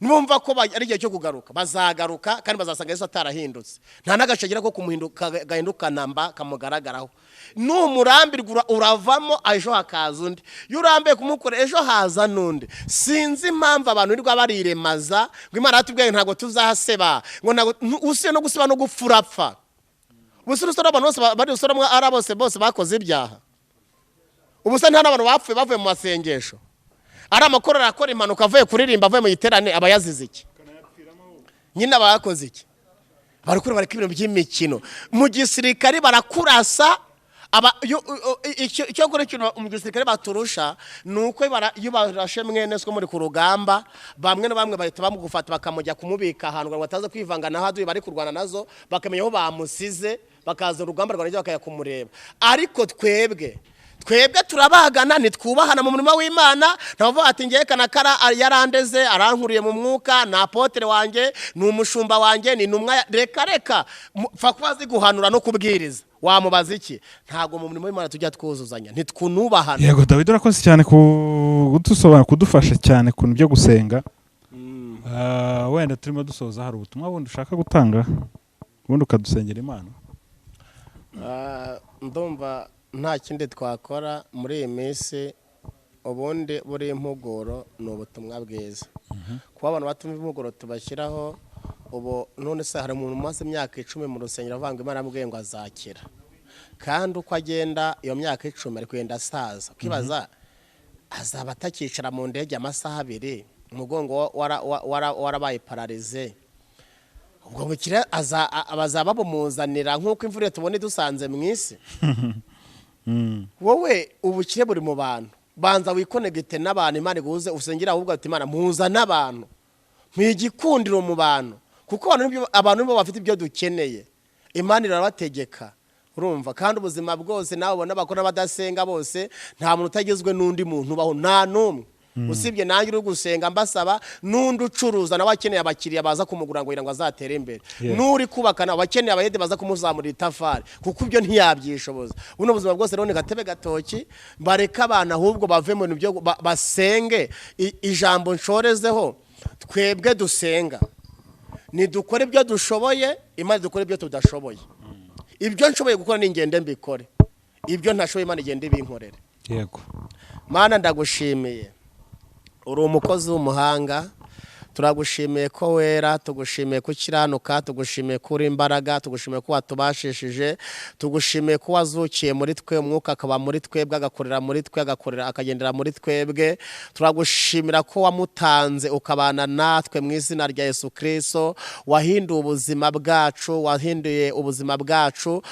Speaker 1: nibumva ko ari igihe cyo kugaruka, bazagaruka, kandi bazasanga Yesu atarahindutse, nta n'agace agira ko kumuhinduka gahinduka namba kamugaragaraho. Numurambirwa uravamo, ejo hakaza undi. Iyo urambiye kumukora, ejo haza n'undi. Sinzi impamvu abantu birirwa bariremaza ngo Imana yatubwiye ntabwo tuzahaseba, ngo ntabwo usiye no gusiba no gupfa urapfa. Ubu se abantu bose bari usoromwa ari bose bakoze ibyaha? Ubu se nta n'abantu bapfuye bavuye mu masengesho? Ari amakorali akora impanuka avuye kuririmba, avuye mu giterane, aba yazize iki nyine? Aba yakoze iki? Barakura, bareka ibintu by'imikino. Mu gisirikare barakurasa. Aba icyo kuri kino mu gisirikare baturusha ni uko iyo barashe mwene so muri ku rugamba, bamwe na bamwe bahita bamugufata, bakamujya kumubika ahantu ngo bataza kwivanga na haduyi bari kurwana nazo, bakamenya aho bamusize, bakaza urugamba rwarangira bakajya kumureba. Ariko twebwe turabagana, ntitwubahana mu murimo w'Imana. Ntavuga ati ngiye kanakara yarandeze, arankuriye mu mwuka, ni apôtre wanjye, ni umushumba wanjye, ni intumwa reka reka. Pfa kuba azi guhanura no kubwiriza, wamubaza iki? Ntabwo mu murimo w'Imana tujya twuzuzanya, ntitwunubahana.
Speaker 2: Yego David, urakoze cyane kudusobanura, kudufasha cyane ku bintu byo gusenga. Wenda turimo dusoza, hari ubutumwa bundi ushaka gutanga, ubundi ukadusengera Imana?
Speaker 1: Ndumva. Nta kindi twakora muri iyi minsi. Ubundi buri impuguro ni ubutumwa bwiza kuba abantu batumva impuguro tubashyiraho ubu. None se hari umuntu umaze imyaka 10 mu rusengero avuga ngo Imana yamubwiye ngo azakira, kandi uko agenda iyo myaka 10 ari kugenda asaza, ukibaza azaba atakicara mu ndege amasaha 2, umugongo warabaye pararize. Ubwo bukire bazaba bumuzanira nk'uko imvura tubona idusanze mu isi. Wowe ubukire buri mu bantu, banza wikonegite n'abantu, Imana iguhuze, usengera ahubwo ati Imana muhuza n'abantu, igikundiro mu bantu, kuko abantu nibo bafite ibyo dukeneye. Imana irabategeka, urumva? Kandi ubuzima bwose nawe ubona bakora badasenga bose, nta muntu utagizwe n'undi muntu ubaho, nta n'umwe usibye nanjye uri gusenga mbasaba, n'undi ucuruza nawe akeneye abakiriya baza kumugura ngo azatere imbere, n'uri kubaka nawe akeneye abayede baza kumuzamurira itafari, kuko ibyo ntiyabyishoboza. Buno buzima bwose rero ni gatebe gatoki. Bareke abantu ahubwo bave mu bintu byo basenge. Ijambo nshorezeho, twebwe dusenga nidukore ibyo dushoboye, Imana dukore ibyo tudashoboye. Ibyo nshoboye gukora ni ingende mbikore, ibyo ntashoboye Imana igende ibinkorere.
Speaker 2: Yego.
Speaker 1: Mana, ndagushimiye, uri umukozi w'umuhanga. Turagushimiye ko wera, tugushimiye ko ukiranuka, tugushimiye ko uri imbaraga, tugushimiye ko watubashishije, tugushimiye ko wazukiye muri twe, umwuka akaba muri twebwe, agakorera muri twe, agakorera akagendera muri twebwe. Turagushimira ko wamutanze ukabana natwe mu izina rya Yesu Kristo. Wahinduye ubuzima bwacu, wahinduye ubuzima bwacu,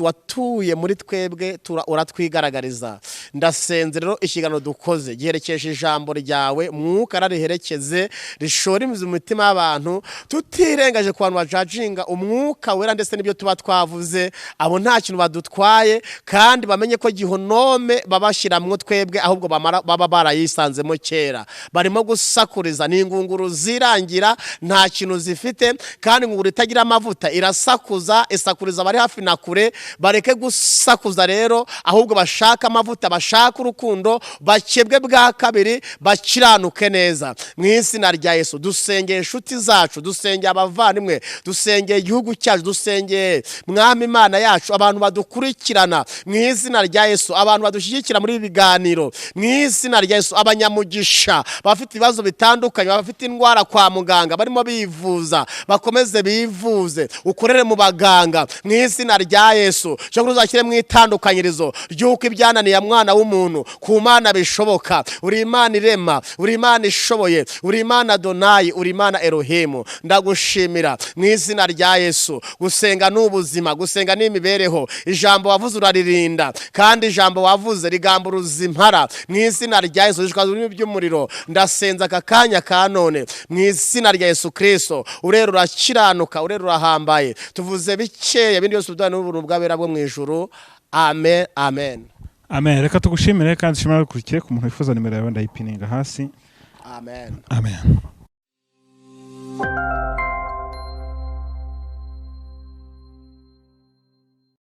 Speaker 1: watuye muri twebwe, uratwigaragariza. Ndasenze rero ikiganiro dukoze giherekeje ijambo ryawe, mwuka arariherekeze, rishora imizi mu mitima y'abantu, tutirengaje ku bantu bajajinga umwuka wera ndetse n'ibyo tuba twavuze. Abo nta kintu badutwaye, kandi bamenye ko gihonome babashyiramo twebwe, ahubwo baba barayisanzemo kera. Barimo gusakuriza, ni ingunguru zirangira, nta kintu zifite, kandi ingunguru itagira amavuta irasakuza, isakuriza abari hafi na kure. Bareke gusakuza rero, ahubwo bashaka amavuta, bashaka urukundo, bakebwe bwa kabiri, bakiranuke neza mu izina rya Yesu. Dusengeye inshuti zacu, dusengeye abavandimwe, dusengeye igihugu cyacu, dusengeye Mwami Imana yacu abantu badukurikirana mu izina rya Yesu, abantu badushyigikira muri ibi biganiro mu izina rya Yesu, abanyamugisha bafite ibibazo bitandukanye, bafite indwara kwa muganga barimo bivuza, bakomeze bivuze, ukorere mu baganga mu izina rya Yesu. Cyangwa uzashyire mu itandukanyirizo ry'uko ibyananiye mwana w'umuntu ku Mana bishoboka. Uri Imana irema, uri Imana ishoboye, uri Imana Adonayi, uri Imana Elohimu. Ndagushimira mu izina rya Yesu. Gusenga ni ubuzima, gusenga ni imibereho. Ijambo wavuze uraririnda, kandi ijambo wavuze rigamburuza impara mu izina rya Yesu, rishwaza ururimi by'umuriro. Ndasenza aka kanya ka none mu izina rya Yesu Kristo. Urera urakiranuka, urera urahambaye. Tuvuze bikeya, ibindi byose uduha n'ubuntu bw'abera bwo mu ijuru. Amen, amen.
Speaker 2: Amen. Reka tugushimire kandi dushimire abakurikiye. Ku muntu wifuza nimero yawe ndayipininga hasi.
Speaker 1: Amen.
Speaker 2: Amen.